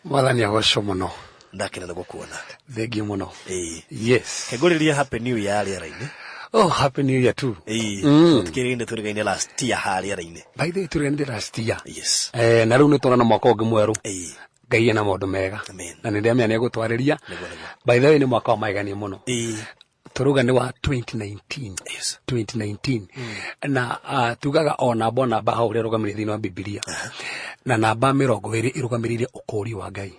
Mwathani agocwo mũno. Ndakena nĩ gũkuona. Thengiũ mũno. Ĩĩ. Yes. Kengũrĩria happy new year rĩera-inĩ. Oh, happy new year too. Ĩĩ. Tũtikĩrĩine tũrĩgaine last year haha rĩera-inĩ. By the way, tũrĩganire last year. Yes. Na rĩu nĩ tũrona mwaka ũngĩ mwerũ. Ĩĩ. Ngai ena maũndũ mega. Amen. Na nĩ ndĩramenya nĩ egũtwarĩria. Nĩguo, nĩguo. By the way, nĩ mwaka wa magegania mũno. Ĩĩ. Tũrauga nĩ wa 2019. 2019. Na tugaga o namba o namba hau ũrĩa ĩrũgamĩrĩire thĩinĩ wa Bibilia. Na namba 20 ĩrũgamĩrĩire ũkũũri wa Ngai.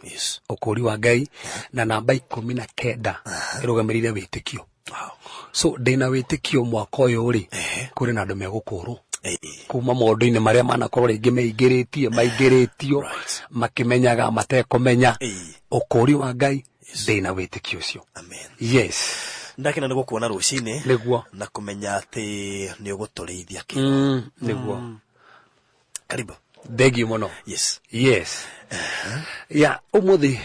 Ũkũũri wa Ngai. Na namba 19 ĩrũgamĩrĩire wĩtĩkio. So ndĩna wĩtĩkio mwaka ũyũ rĩ, kũrĩ na andũ megũkũrwo kuma maũndũ-inĩ marĩa manakorwo rĩngĩ meingĩrĩtie, maingĩrĩtio, makĩmenyaga, matekũmenya. Ũkũũri wa Ngai, ndĩna wĩtĩkio ũcio. Amen. Yes. Ndakena nĩ gũkuona rũcinĩ. Nĩguo. Na kũmenya atĩ nĩ ũgũtũrĩithia kĩ. Nĩguo. Karibu. Thengiũ mũno. Yes. Yes. Ya, ũmũthĩ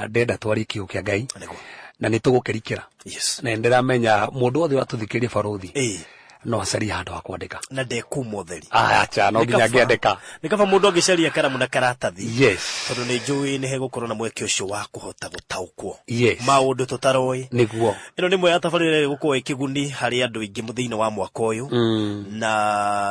ndenda twarie kiugo kĩa Ngai. Nĩguo. Na nĩ tũgũkĩrikĩra. Yes. Na nĩndĩramenya mũndũ wothe ũratũthikĩrĩria barũthi. Ĩĩ. No acarie handũ ha kwandĩka. Na ndekuma ũtheri. Acha, no nginya ngĩandĩka. Nĩ kaba mũndũ angĩcaria karamu na karatathi. Yes. Tondũ nĩ njũĩ nĩ hegũkorwo na mweke ũcio wa kũhota gũtaũkwo. Yes. Maũndũ tũtaroĩ. Nĩguo. Ĩno nĩ ĩmwe ya tabarĩra ĩrĩa ĩgũkorwo ĩ kĩguni harĩ andũ aingĩ thĩinĩ wa mwaka ũyũ. Na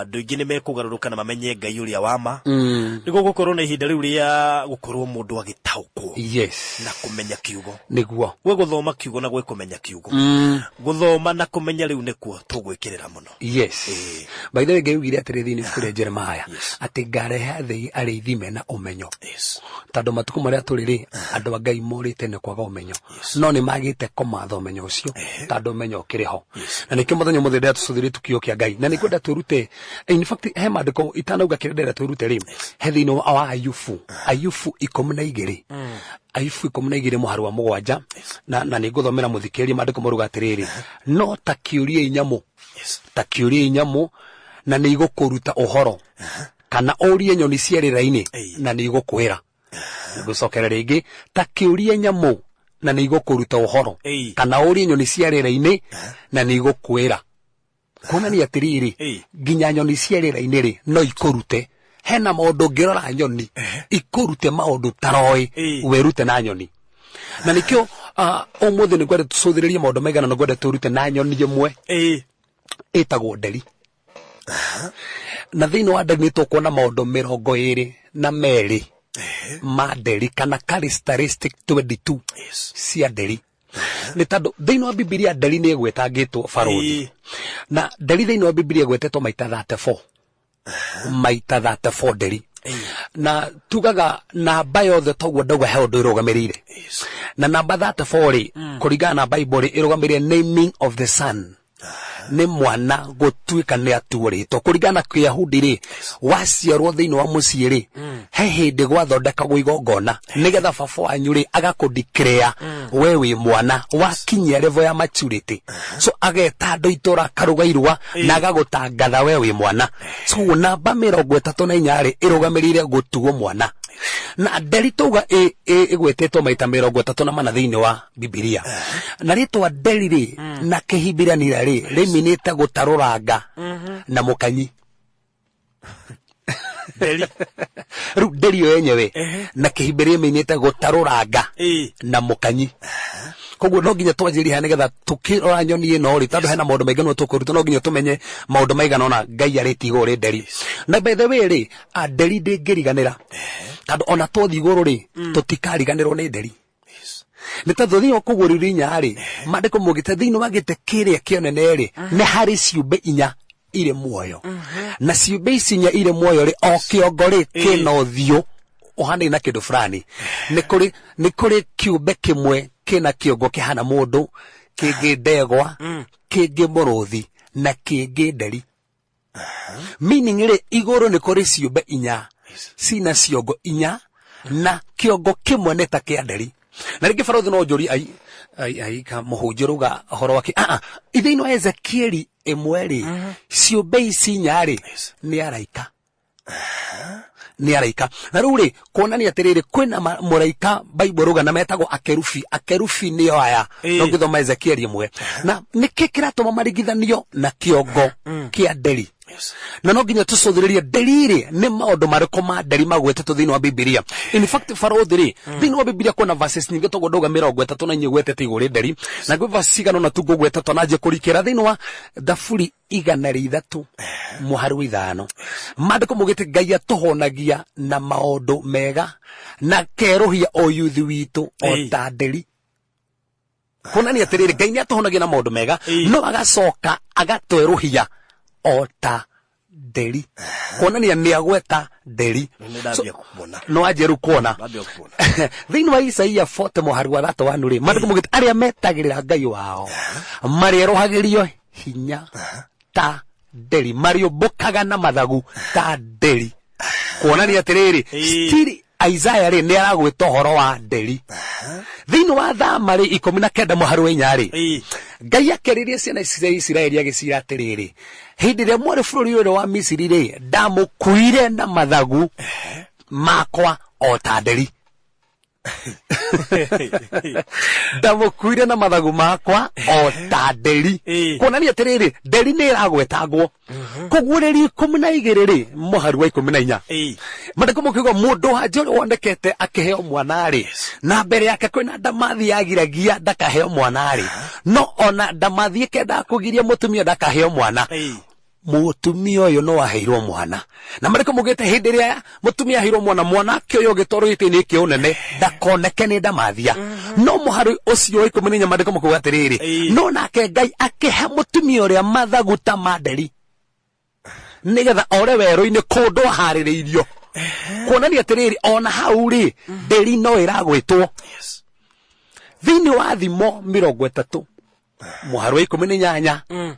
andũ aingĩ nĩ mekũgarũrũka na mamenye Ngai ũrĩa wa ma. Nĩ gũgũkorwo na ihinda rĩu rĩa gũkorwo mũndũ agĩtaũkwo. Yes. Na kũmenya kiugo. Nĩguo. Gwĩ gũthoma kiugo na gwĩ kũmenya kiugo. Gũthoma na kũmenya rĩu nĩkuo tũgwĩkĩrĩra mũno. Yes. Ĩĩ. By the way, Ngai augire atĩrĩ thĩinĩ ibuku rĩa Jeremiah, Yes. atĩ ngarehe arĩithi mena ũmenyo. Yes. Tondũ matukũ marĩa tũrĩ rĩ, andũ a Ngai morĩte nĩ kwaga ũmenyo. Yes. No nĩ magĩte kũmatha ũmenyo ũcio, tondũ ũmenyo ũkĩrĩ ho. Yes. Na nĩkĩo mũthenya ũmũthĩ ndĩrenda tũcũthĩrĩrie kiugo kĩa Ngai. Na nĩngwenda twĩrute, in fact, he maandĩko itanauga kĩrĩa ndĩrenda twĩrute rĩ, he thĩinĩ wa Ayubu, Ayubu 12. Ayubu 12 mũhari wa 7, na nĩngũthomera mũthikĩrĩria maandĩko maruga atĩrĩrĩ, no ta kĩũriei nyamũ, Yes. ta kĩũriei nyamũ, na nĩ igũkũruta ũhoro, kana ũrie nyoni cia rĩera-inĩ, Ĩĩ. na nĩ igũkwĩra. Ngũcokera rĩngĩ, ta kĩũrie nyamũ, na nĩ igũkũruta ũhoro, Ĩĩ. kana ũrie nyoni cia rĩera-inĩ, na nĩ igũkwĩra. Kuonania atĩrĩrĩ, Ĩĩ. nginya nyoni cia rĩera-inĩ rĩ, no ikũrute. Hena maũndũ ũngĩrora nyoni, ikũrute maũndũ taroĩ, Ĩĩ. wĩrute na nyoni. Na nĩkĩo, ũmũthĩ nĩ ngwenda tũcũthĩrĩrie maũndũ maigana na ngwenda twĩrute na nyoni ĩmwe. Ĩĩ. Ĩtagwo nderi. Na thĩinĩ wa nderi nĩ tũkuona maũndũ 22 ma nderi kana characteristic 22 Yes. cia nderi. Nĩ tondũ thĩinĩ wa Bibilia nderi nĩ ĩgwetangĩtwo barũthi. Ĩĩ. Na nderi thĩinĩ wa Bibilia ĩgwetetwo maita 34. Maita 34 nderi. Ĩĩ. Na tugaga namba yothe toguo ndauga he ũndũ ĩrũgamĩrĩire. Yes. Na namba 34 rĩ, kũringana na Bible rĩ, ĩrũgamĩrĩire naming of the son. Nĩ mwana gũtuĩka nĩ atuo rĩtwa. Kũringana na Kĩyahudi rĩ, waciarwo thĩinĩ wa mũciĩ rĩ, he hĩndĩ gwathondekagwo igongona nĩgetha baba wanyu rĩ agakũ-declare we wĩ mwana wakinyia level ya maturity. So ageta andũ itũra akaruga irua na agagũtangatha we wĩ mwana. So namba 34 rĩ ĩrũgamĩrĩire gũtuo mwana. Na nderi tauga ĩgwetetwo maita 34 thĩinĩ wa Bibilia. Na rĩtwa nderi rĩ na Kĩhibirania rĩ rĩminĩte gũtarũranga na mũkanyi. Nderi. Rĩu nderi yo yenyewe na Kĩhibirania ĩminĩte gũtarũranga Ĩĩ. na mũkanyi. Koguo no nginya twanjĩrĩrie haha nĩgetha tũkĩrora nyoni ĩno rĩ, tondũ hena maũndũ maingĩ no tũkũruta, no nginya tũmenye maũndũ maigana ũna Ngai arĩtie igũrũ rĩ nderi. Na by the way rĩ, nderi ndĩngĩriganĩra. Tondũ ona twathiĩ igũrũ rĩ, tũtikariganĩrwo nĩ nderi. Nĩ tondũ thĩinĩ wa kũgũrĩrwo inya rĩ, maandĩko maugĩte thĩinĩ wa gĩtĩ kĩrĩa kĩonene rĩ, nĩ harĩ ciũmbe inya irĩ muoyo. Na ciũmbe ici inya irĩ muoyo rĩ, o kĩongo rĩ, kĩna ũthiũ ũhanaine na kĩndũ fulani. Nĩ kũrĩ kĩũmbe kĩmwe kĩna kĩongo kĩhana mũndũ, kĩngĩ ndegwa, kĩngĩ mũrũthi, na kĩngĩ nderi. Meaning rĩ, igũrũ nĩ kũrĩ ciũmbe inya, cina ciongo inya, na kĩongo kĩmwe nĩ ta kĩa nderi. Na rĩngĩ barũthi no njũrie, ai, ai, ai, ka mũhunjia ũrauga ũhoro wake. Ah, ah, thĩinĩ wa Ezekieli ĩmwe rĩ, ciũmbe ici inya rĩ, nĩ araika. Nĩ araika. Na rĩu rĩ, kuonania atĩrĩrĩ, kwĩna mũraika Bible ĩrauga na metagwo akerubi. Akerubi nĩo aya. No ngĩthoma Ezekieli ĩmwe. Na nĩkĩ kĩratũma maringithanio na kĩongo kĩa nderi? Na no nginya tũcũthĩrĩrie nderi rĩ, nĩ maũndũ marĩkũ ma nderi magwetetwo thĩinĩ wa Bibilia. In fact, barũthi rĩ, thĩinĩ wa Bibilia kwĩna verses nyingĩ toguo ndauga 34 igwetete igũrũ rĩ nderi, na gwĩ verse cigana ũna tu ngũgweta twananjia kũrikĩra thĩinĩ wa Thaburi 103:5. Maandĩko maugĩte Ngai atũhonagia na maũndũ mega na kerũhia ũyuthi witũ o ta nderi. Kuonania atĩrĩrĩ, Ngai nĩ atũhonagia na maũndũ mega, no agacoka agatwerũhia o ta nderi, kuonania nĩ agweta nderi. Nĩ ndambia kuona. No anjie rĩu kuona. Ndambia kuona. Thĩinĩ wa Isaia 40 mũhari wa 31 rĩ, maandĩko maugĩte arĩa metagĩrĩra Ngai wao marĩerũhagĩrio hinya ta nderi, marĩũmbũkaga na mathagu ta nderi. Kuonania atĩrĩrĩ, still Isaiah rĩ nĩ aragwĩta ũhoro wa nderi. Thĩinĩ wa Thama rĩ 19:4 rĩ, Ngai akĩarĩria ciana cia Isiraeli agĩciĩra atĩrĩrĩ, hĩndĩ ĩrĩa mwarĩ bũrũri ũrĩa wa Misiri rĩ, ndamũkuire na mathagu makwa o ta nderi. Ndamũkuire na mathagu makwa o ta nderi. Kuonania atĩrĩrĩ, nderi nĩ ĩragwetangwo. Kũguũrĩria 12 rĩ, mũhari wa 14. Maandĩko makiuga mũndũ wa nja ũrĩa wonekete akĩheo mwana rĩ, na mbere yake kwĩna ndamathi yagiragia ndakaheo mwana rĩ, no ona ndamathi ĩkendaga kũgiria mũtumia ndakaheo mwana, mũtumia ũyũ no aheirwo mwana. Na maandĩko maugĩte hĩndĩ ĩrĩa mũtumia aheirwo mwana, mwanake ũyũ ũgĩtwarwo gĩtĩ-inĩ kĩa ũnene ndakoneke nĩ ndamathia. No mũhari ũcio wa 14 maandĩko makuga atĩrĩrĩ, no nake Ngai akĩhe mũtumia ũrĩa mathagu ta ma nderi, nĩgetha ore werũ-inĩ kũndũ aharĩrĩirio. Kuonania atĩrĩrĩ, ona hau rĩ, nderi no ĩragwĩtwo. Thĩinĩ wa Thimo 30:18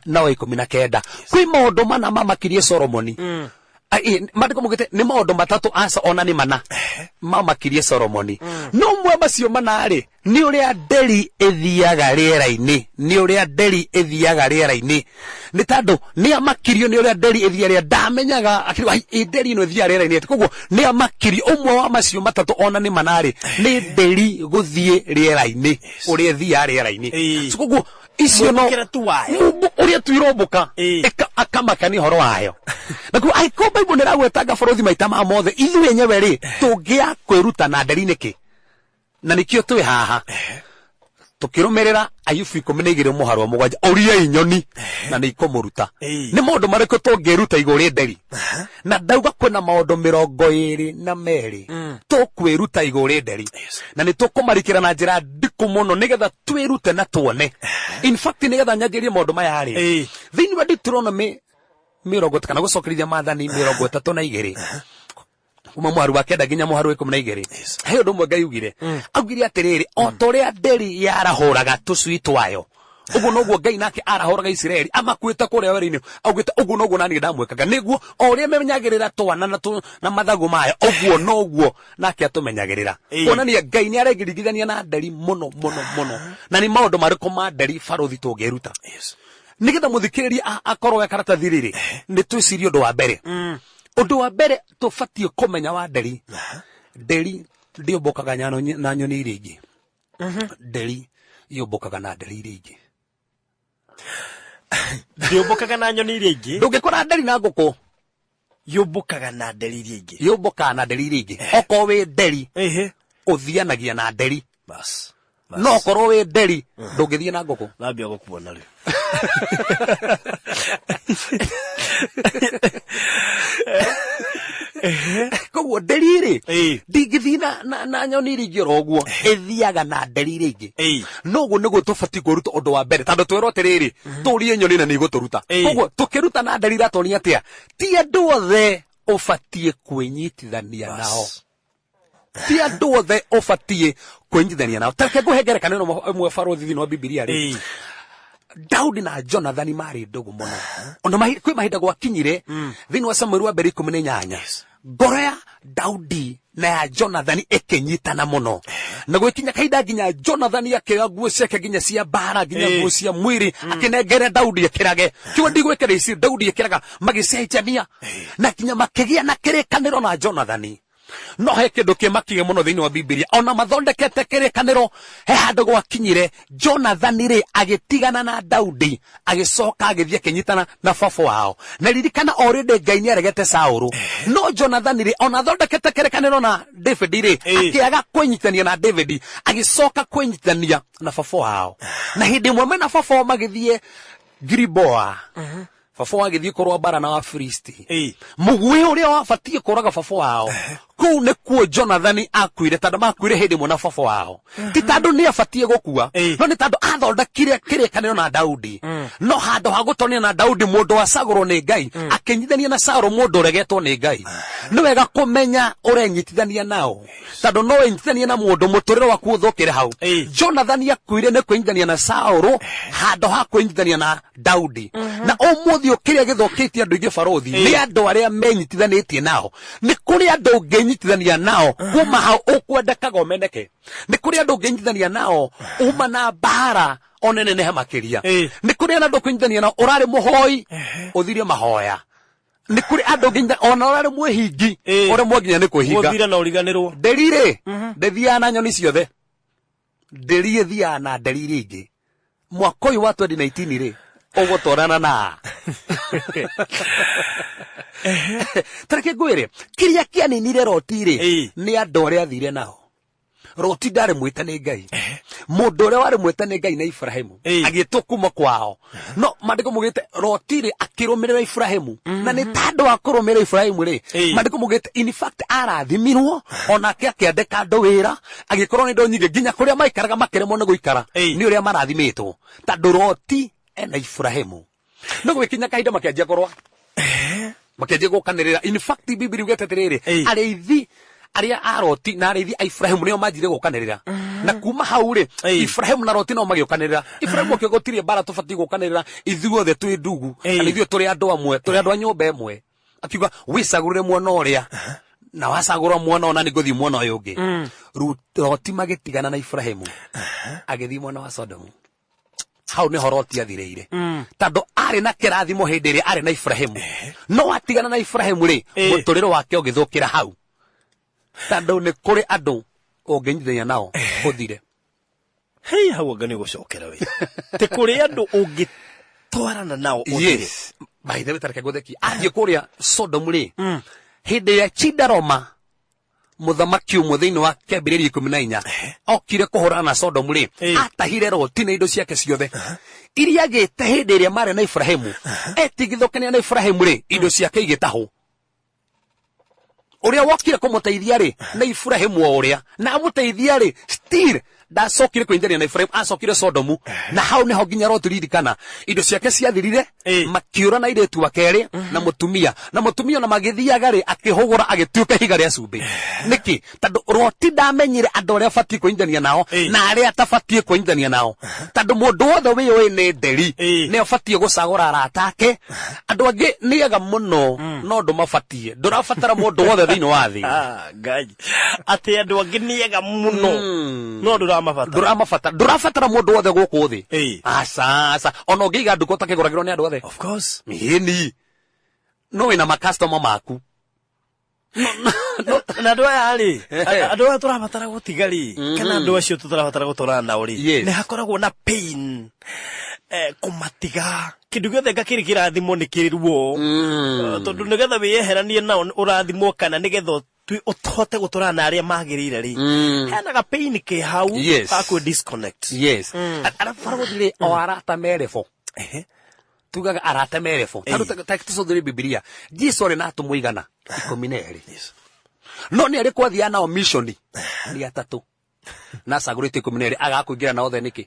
na wa 19, kwĩ maũndũ mana mamakirie Solomoni. Maandĩko maugĩte nĩ maũndũ matatũ, aca ona nĩ mana mamakirie Solomoni. No mwe macio mana rĩ, nĩ ũrĩa nderi ĩthiaga rĩera-inĩ, nĩ ũrĩa nderi ĩthiaga rĩera-inĩ. Nĩ tondũ nĩ amakirio nĩ ũrĩa nderi ĩthiaga rĩera, ndamenyaga akĩrwo, ai, ĩ nderi ĩno ĩthiaga rĩera-inĩ atĩ. Koguo nĩ amakirio ũmwe wa macio matatũ ona nĩ mana rĩ, nĩ nderi gũthiĩ rĩera-inĩ, ũrĩa ĩthiaga rĩera-inĩ. So koguo icio no Mũmbũkĩre tu wayo. Ũrĩa tu irombũka, akamaka nĩ ũhoro wayo. Na koguo angĩkorwo Bible nĩ ĩragwetanga bũrũri maita ma mothe, ithuĩ enyewe rĩ, tũngĩa kwĩruta na nderi nĩkĩ? Na nĩkĩo twĩ haha tũkĩrũmĩrĩra Ayubu 12:7, ũriai nyoni na nĩ ikũmũruta. Nĩ maũndũ marĩkũ tũngĩruta igũrũ rĩ nderi? Na ndauga kwĩna maũndũ 22 tũkwĩruta igũrũ rĩ nderi, na nĩ tũkũmarikĩra na njĩra ndikũ mũno nĩgetha twĩrute na tuone. In fact, nĩgetha nyanjĩrie maũndũ maya rĩ, thĩinĩ wa Deuteronomy mĩrongo kana gũcokerithia maathani 32 kuma mũhari wa 9 nginya mũhari wa 12, he ũndũ ũmwe Ngai ugire. Augire atĩrĩrĩ, o ta ũrĩa nderi yarahũraga tũcui twayo, ũguo noguo Ngai nake arahũraga Isiraeli amakuĩte kũrĩa werũ-inĩ. Augĩte ũguo noguo naniĩ ndamwĩkaga, nĩguo o ũrĩa menyagĩrĩra twana na mathagu mayo, ũguo noguo nake atũmenyagĩrĩra. Kuonania Ngai nĩ aregiringithania na nderi mũno mũno mũno. Na nĩ maũndũ marĩkũ ma nderi barũthi tũngĩruta? Nĩgetha mũthikĩrĩria akorwo e karatathi rĩrĩ, nĩ twĩcirie ũndũ wa mbere. Ũndũ wa mbere tũbatiĩ kũmenya wa nderi, nderi ndĩũmbũkaga na nyoni iria ingĩ. Nderi yũmbũkaga na nderi iria ingĩ. Ndĩũmbũkaga na nyoni iria ingĩ. Ndũngĩkora nderi na ngũkũ. Yũmbũkaga na nderi iria ingĩ. Yũmbũkaga na nderi iria ingĩ. Okorwo wĩ nderi, ũthianagia na nderi. Bas. No okorwo wĩ nderi, ndũngĩthiĩ na ngũkũ. Nambia gũkuona rĩu. Koguo nderi rĩ, ndingĩthiĩ na nyoni iria ingĩ oro ũguo, ĩthiaga na nderi iria ingĩ. No ũguo nĩguo tũbatiĩ kwĩruta ũndũ wa mbere, tondũ twerwo atĩrĩrĩ, tũrie nyoni na nĩ igũtũruta. Koguo tũkĩruta na nderi iratuonia atĩa? Ti andũ othe ũbatiĩ kwĩnyitithania nao. Ti andũ othe ũbatiĩ kwĩnyitithania nao. Ta reke ngũhe ngerekano ĩno ĩmwe barũthi thĩinĩ wa Bibilia rĩ. Daudi na Jonathani marĩ ndũgũ mũno. Ona kwĩ mahinda gwakinyire thĩinĩ wa Samueli wa mbere 18, ngoro ya Daudi na ya Jonathani ĩkĩnyitana mũno, na gwĩkinya kahinda nginya Jonathani akĩoya nguo ciake nginya cia mbara, nginya nguo cia mwĩrĩ, akĩnengere Daudi ĩkĩrage. Kiugo ndigwĩkĩra ici, Daudi ĩkĩraga, magĩcenjania na nginya makĩgĩa na kĩrĩkanĩro na Jonathani. No he kĩndũ kĩmakirie mũno thĩinĩ wa Bibilia, ona mathondekete kĩrĩkanĩro, he handũ gwakinyire Jonathani rĩ agĩtigana na Daudi, agĩcoka agĩthiĩ akĩnyitana na baba wao. Na ririkana already Ngai nĩ aregete Saũlũ, no Jonathani rĩ ona athondekete kĩrĩkanĩro na David rĩ, akĩaga kwĩnyitithania na David, agĩcoka kwĩnyitithania na baba wao. Na hĩndĩ ĩmwe mena baba wao magĩthiĩ Giliboa, baba wao agĩthiĩ kũrũa mbara na Wafilisti, mũguĩ ũrĩa wabatiĩ kũraga baba wao, kũu nĩkuo Jonathani akuire, tondũ makuire hĩndĩ ĩmwe na baba wao. Ti tondũ nĩ abatiĩ gũkua, no nĩ tondũ athondekire kĩrĩkanĩro na Daudi, no handũ ha gũtonia na Daudi mũndũ wacagũrwo nĩ Ngai, akĩnyitithania na Saũlũ mũndũ ũregetwo nĩ Ngai. Nĩ wega kũmenya ũrenyitithania nao, tondũ no wĩnyitithanie na mũndũ mũtũrĩre waku ũthũkĩre hau. Jonathani akuire nĩ kwĩnyitithania na Saũlũ handũ ha kwĩnyitithania na Daudi. Na ũmũthĩ ũyũ kĩrĩa gĩthũkĩtie andũ aingĩ barũthi nĩ andũ arĩa menyitithanĩtie nao. Nĩ kũrĩ andũ ũngĩnyitithania nao kuma hau ũkwendekaga ũmeneke. Nĩ kũrĩ andũ ũngĩnyitithania nao uma na mbara one nenehe makĩria. Nĩ kũrĩ andũ ũkũnyitithania nao ũrarĩ mũhoi ũthirie mahoya. Nĩ kũrĩ andũ ũngĩnyita ona ũrarĩ mwĩhingi ũremwo nginya nĩ kwĩhinga. Gũthira na ũriganĩrwo. Nderi rĩ ndĩthiaga na nyoni ciothe, nderi ĩthiaga na nderi iria ingĩ. Mwaka ũyũ wa 2019 rĩ ũgũtwarana na tareke ngwĩre kĩrĩa kĩaninire Loti rĩ nĩ andũ arĩa athire nao. Loti ndarĩ mwĩte nĩ Ngai, mũndũ ũrĩa warĩ mwĩte nĩ Ngai na Ibrahimu, agĩtwo kuma kwao. No maandĩko mugĩte Loti rĩ akĩrũmĩrĩra Ibrahimu, na nĩ tandũ wa kũrũmĩrĩra Ibrahimu rĩ, maandĩko mugĩte in fact arathimirwo, onake akĩandĩka andũ wĩra, agĩkorwo nĩ indo nyingĩ nginya kũrĩa maikaraga makĩremwo nĩ gũikara nĩ ũrĩa marathimĩtwo, tondũ Loti ena Ibrahimu. No gũgĩkinya kahinda makĩanjia kũrũa, makĩanjia gũkanĩrĩra. In fact Bibilia yugĩte atĩrĩrĩ, arĩithi arĩa a Loti na arĩithi a Ibrahimu nĩo manjire gũkanĩrĩra, na kuma hau rĩ, Ibrahimu na Loti nao magĩũkanĩrĩra. Ibrahimu akiuga gũtirĩ mbara tũbatiĩ gũkanĩrĩra, ithuothe twĩ ndugu, kana ithuĩ tũrĩ andũ amwe, tũrĩ andũ a nyũmba ĩmwe. Akiuga wĩcagũrĩre mwena ũrĩa, na wacagũra mwena ũna nĩngũthiĩ mwena ũyũ ũngĩ. Loti magĩtigana na Ibrahimu, agĩthiĩ mwena wa Sodomu. Hau nĩho Loti athirĩire, tondũ arĩ na kĩrathimo hĩndĩ ĩrĩa arĩ na Ibrahimu, no atigana na Ibrahimu rĩ, mũtũrĩre wake ũgĩthũkĩra hau, tondũ nĩ kũrĩ andũ ũngĩnyitithania nao ũthire. Hei, hau anga nĩ gũcokera we te kũrĩ andũ ũngĩtwarana nao ũthire. Yes, by the way, tareke ngũthekie, athiĩ kũrĩa Sodomu rĩ, hĩndĩ ĩrĩa Chindaroma mũthamaki ũmwe thĩinĩ wa kĩambĩrĩria 14 okire kũhũrana na Sodomu rĩ, atahire Loti na indo ciake ciothe iria agĩte hĩndĩ ĩrĩa marĩ na Ibrahimu. Etigithũkania na Ibrahimu rĩ, indo ciake igĩtahwo. Ũrĩa wokire kũmũteithia rĩ na Ibrahimu o ũrĩa na amũteithia rĩ, still ndacokire kwĩnyitania na Ibrahimu, acokire Sodomu. Na hau nĩho nginya Loti, ririkana, indo ciake ciathirire, makiũra na airĩtu ake erĩ na mũtumia, na mũtumia ona magĩthiaga rĩ, akĩhũgũra agĩtuĩka ihiga rĩa cumbĩ. Nĩkĩ? Tondũ Loti ndamenyire andũ arĩa abatiĩ kwĩnyitania nao na arĩa atabatiĩ kwĩnyitania nao, tondũ mũndũ wothe wĩyũĩ nĩ nderi nĩ abatiĩ gũcagũra arata ake. Andũ angĩ nĩ ega mũno, no ndũmabatiĩ, ndũrabatara mũndũ wothe thĩinĩ wa thĩ. Ah, Ngai, atĩ andũ angĩ nĩ ega mũno, no ndũramabatara. Ndũramabatara, ndũrabatara mũndũ wothe gũkũ thĩ. Aca, aca, ona ũngĩiga nduka ũtakĩgũragĩrwo nĩ andũ othe. Of course. Ĩni, no wĩna makastoma maku. Na andũ aya rĩ, andũ aya tũrabatara gũtiga rĩ, kana andũ acio tũtarabatara gũtwarana nao rĩ, nĩ hakoragwo na pain kũmatiga. Kĩndũ gĩothe nga kĩrĩ kĩrathimo nĩ kĩrĩ ruo. Tondũ nĩgetha wĩyeheranie nao ũrathimwo, kana nĩgetha ũhote gũtwarana na arĩa magĩrĩire rĩ, hena ga pain ke hau ga kwĩ disconnect. Yes. Arabu barũthi rĩ, o arata merebo, tugaga arata merebo, tondũ ta tũcũthĩrĩrie Bibilia, Jesu arĩ na atũmwo igana 12, no nĩ arĩ kwathiaga nao mission nĩ atatũ, na acagũrĩte 12, agakũingĩra nao othe nĩkĩ?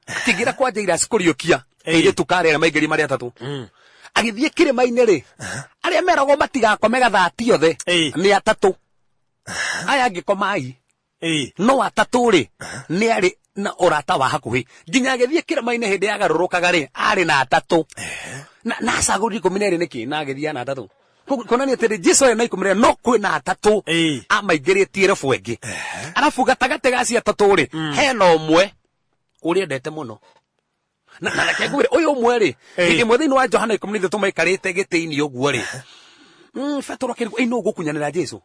Akĩingĩra kwa Jairus kũriũkia kairĩtu karĩa arĩa maingĩria marĩ atatũ, agĩthiĩ kĩrĩma-inĩ rĩ, arĩa meragwo matigakome gathati othe nĩ atatũ, aya angĩ komai. No atatũ rĩ, nĩ arĩ na ũrata wa hakuhĩ nginya agĩthiĩ kĩrĩma-inĩ hĩndĩ yagarũrũkaga rĩ, arĩ na atatũ, na acagũrire 12 nĩkĩ na agĩthiĩ na atatũ? Kuonania atĩrĩ, Jesu arĩ na 12, no kwĩ na atatũ amaingĩrĩtie rebu ĩngĩ. Arabu gatagatĩ ga acio atatũ rĩ, hena ũmwe ũrĩa endete mũno. Na reke ngwĩre, ũyũ ũmwe rĩ, hĩndĩ ĩmwe thĩinĩ wa Johana 13 maikarĩte gĩtĩ-inĩ ũguo rĩ, Petero akĩrigwo, ĩ nũ ũgũkunyanĩra Jesu?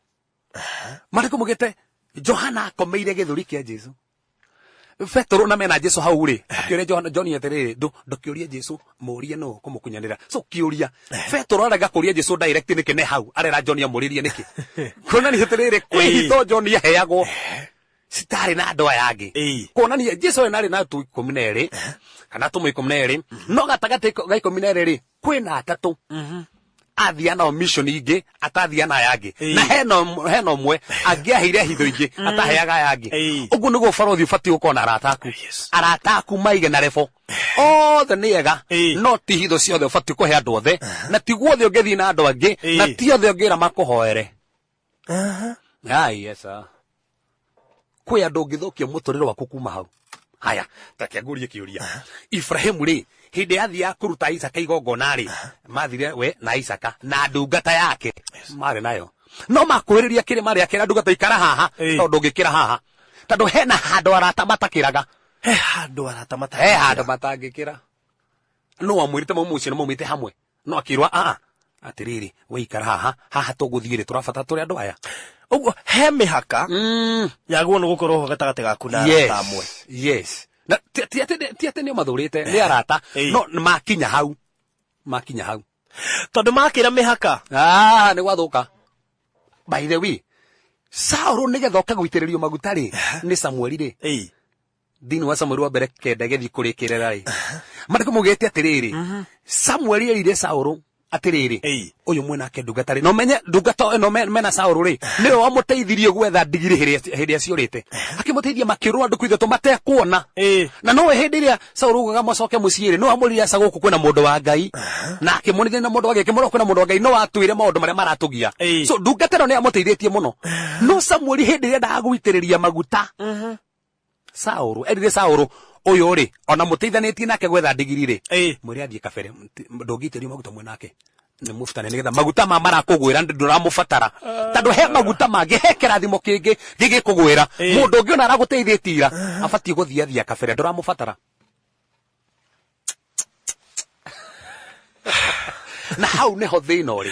Marĩkũ mugĩte Johana akomeire gĩthũri kĩa Jesu. Petero na mena Jesu hau rĩ, akĩũria Johana John atĩrĩrĩ, ndũkĩũrie Jesu mũrie nũ kũmũkunyanĩra. So kĩũria Petero arega kũria Jesu direct nĩkĩ ne hau arera John amũrĩrie nĩkĩ? Kuonania atĩrĩrĩ, kwĩ hitho John aheagwo citarĩ na andũ aya angĩ. Kuonania Jesu we narĩ na atũ 12 kana atũmwo 12, no gatagatĩ ga 12 rĩ, kwĩna atatũ athia nao mission ingĩ atathia na aya angĩ. Na hena ũmwe angĩaheire hitho ingĩ ataheaga aya angĩ. Ũguo nĩguo barothi ũbatiĩ gũkorwo na arata aku. Arata aku maige na level othe nĩ ega, no ti hitho ciothe ũbatiĩ kũhe andũ othe, na ti guothe ũngĩthiĩ na andũ angĩ, na ti othe ũngĩra makũhoere. Ai, yes, sir. Kwĩ andũ ũngĩthũkia mũtũrĩre waku kuma hau. Haya, take ngũrie kĩũria. Ibrahimu rĩ, hĩndĩ yathiaga kũruta Isaka igongona rĩ, mathire we na Isaka na ndungata yake marĩ nayo, no makuhĩrĩria kĩrĩma rĩ, akĩra ndungata ikara haha, tondũ ndũngĩkĩra haha, tondũ hena handũ arata matakĩraga. He handũ arata matangĩkĩra. He handũ matangĩkĩra. No amwĩrĩte mau mũciĩ na maumĩte hamwe, no akĩrwa aa atĩrĩrĩ, we ikara haha, haha tũgũthiĩ rĩ, tũrabatara tũrĩ andũ aya. Ũguo he mĩhaka yagwo nĩ gũkorwo ho gatagatĩ gaku na arata amwe. Yes. Na ti atĩ nĩo mathũrĩte, nĩ arata, no makinya hau, makinya hau. Tondũ makĩra mĩhaka. Ah, nĩ gwathũka. By the way, Saũlũ nĩgetha oke gũitĩrĩrio maguta rĩ, nĩ Samueli rĩ. Thĩinĩ wa Samueli wa mbere kenda gĩthiĩ kũrĩkĩrĩra rĩ, maandĩko maugĩte atĩrĩrĩ, Samueli erire Saũlũ atĩrĩrĩ, ũyũ mwenake ndungata rĩ, na ũmenye ndungata ĩno mena Saũlũ rĩ, nĩwe wamũteithirie gwetha ndigiri hĩndĩ ĩrĩa ciũrĩte, akĩmũteithia makĩũrũra ndukũ ithatũ matekuona. Na nowe hĩndĩ ĩrĩa Saũlũ augaga macoke mũciĩ rĩ, no amwĩrire aca gũkũ kwĩna mũndũ wa Ngai, na akĩmonithia na mũndũ wa Ngai, akĩmwĩra kwĩna mũndũ wa Ngai no atwĩre maũndũ marĩa maratũgia. So ndungata ĩno nĩ yamũteithĩtie mũno. No Samueli hĩndĩ ĩrĩa endaga gũitĩrĩria maguta Saũlũ, erire Saũlũ ũyũ rĩ, ona mũteithanĩtie nake gwetha ndigiri rĩ, mwĩre athiĩ kabere, ndũngĩitĩrĩrio maguta mwĩ nake nĩ mũbutane, nĩgetha maguta ma marakũgwĩra ndũramũbatara, tondũ he maguta mangĩ, he kĩrathimo kĩngĩ gĩgĩkũgwĩra. Mũndũ ũngĩ ona aragũteithĩtie ira abatiĩ gũthiĩ athiĩ kabere, ndũramũbatara. Na hau nĩho thĩna ũrĩ,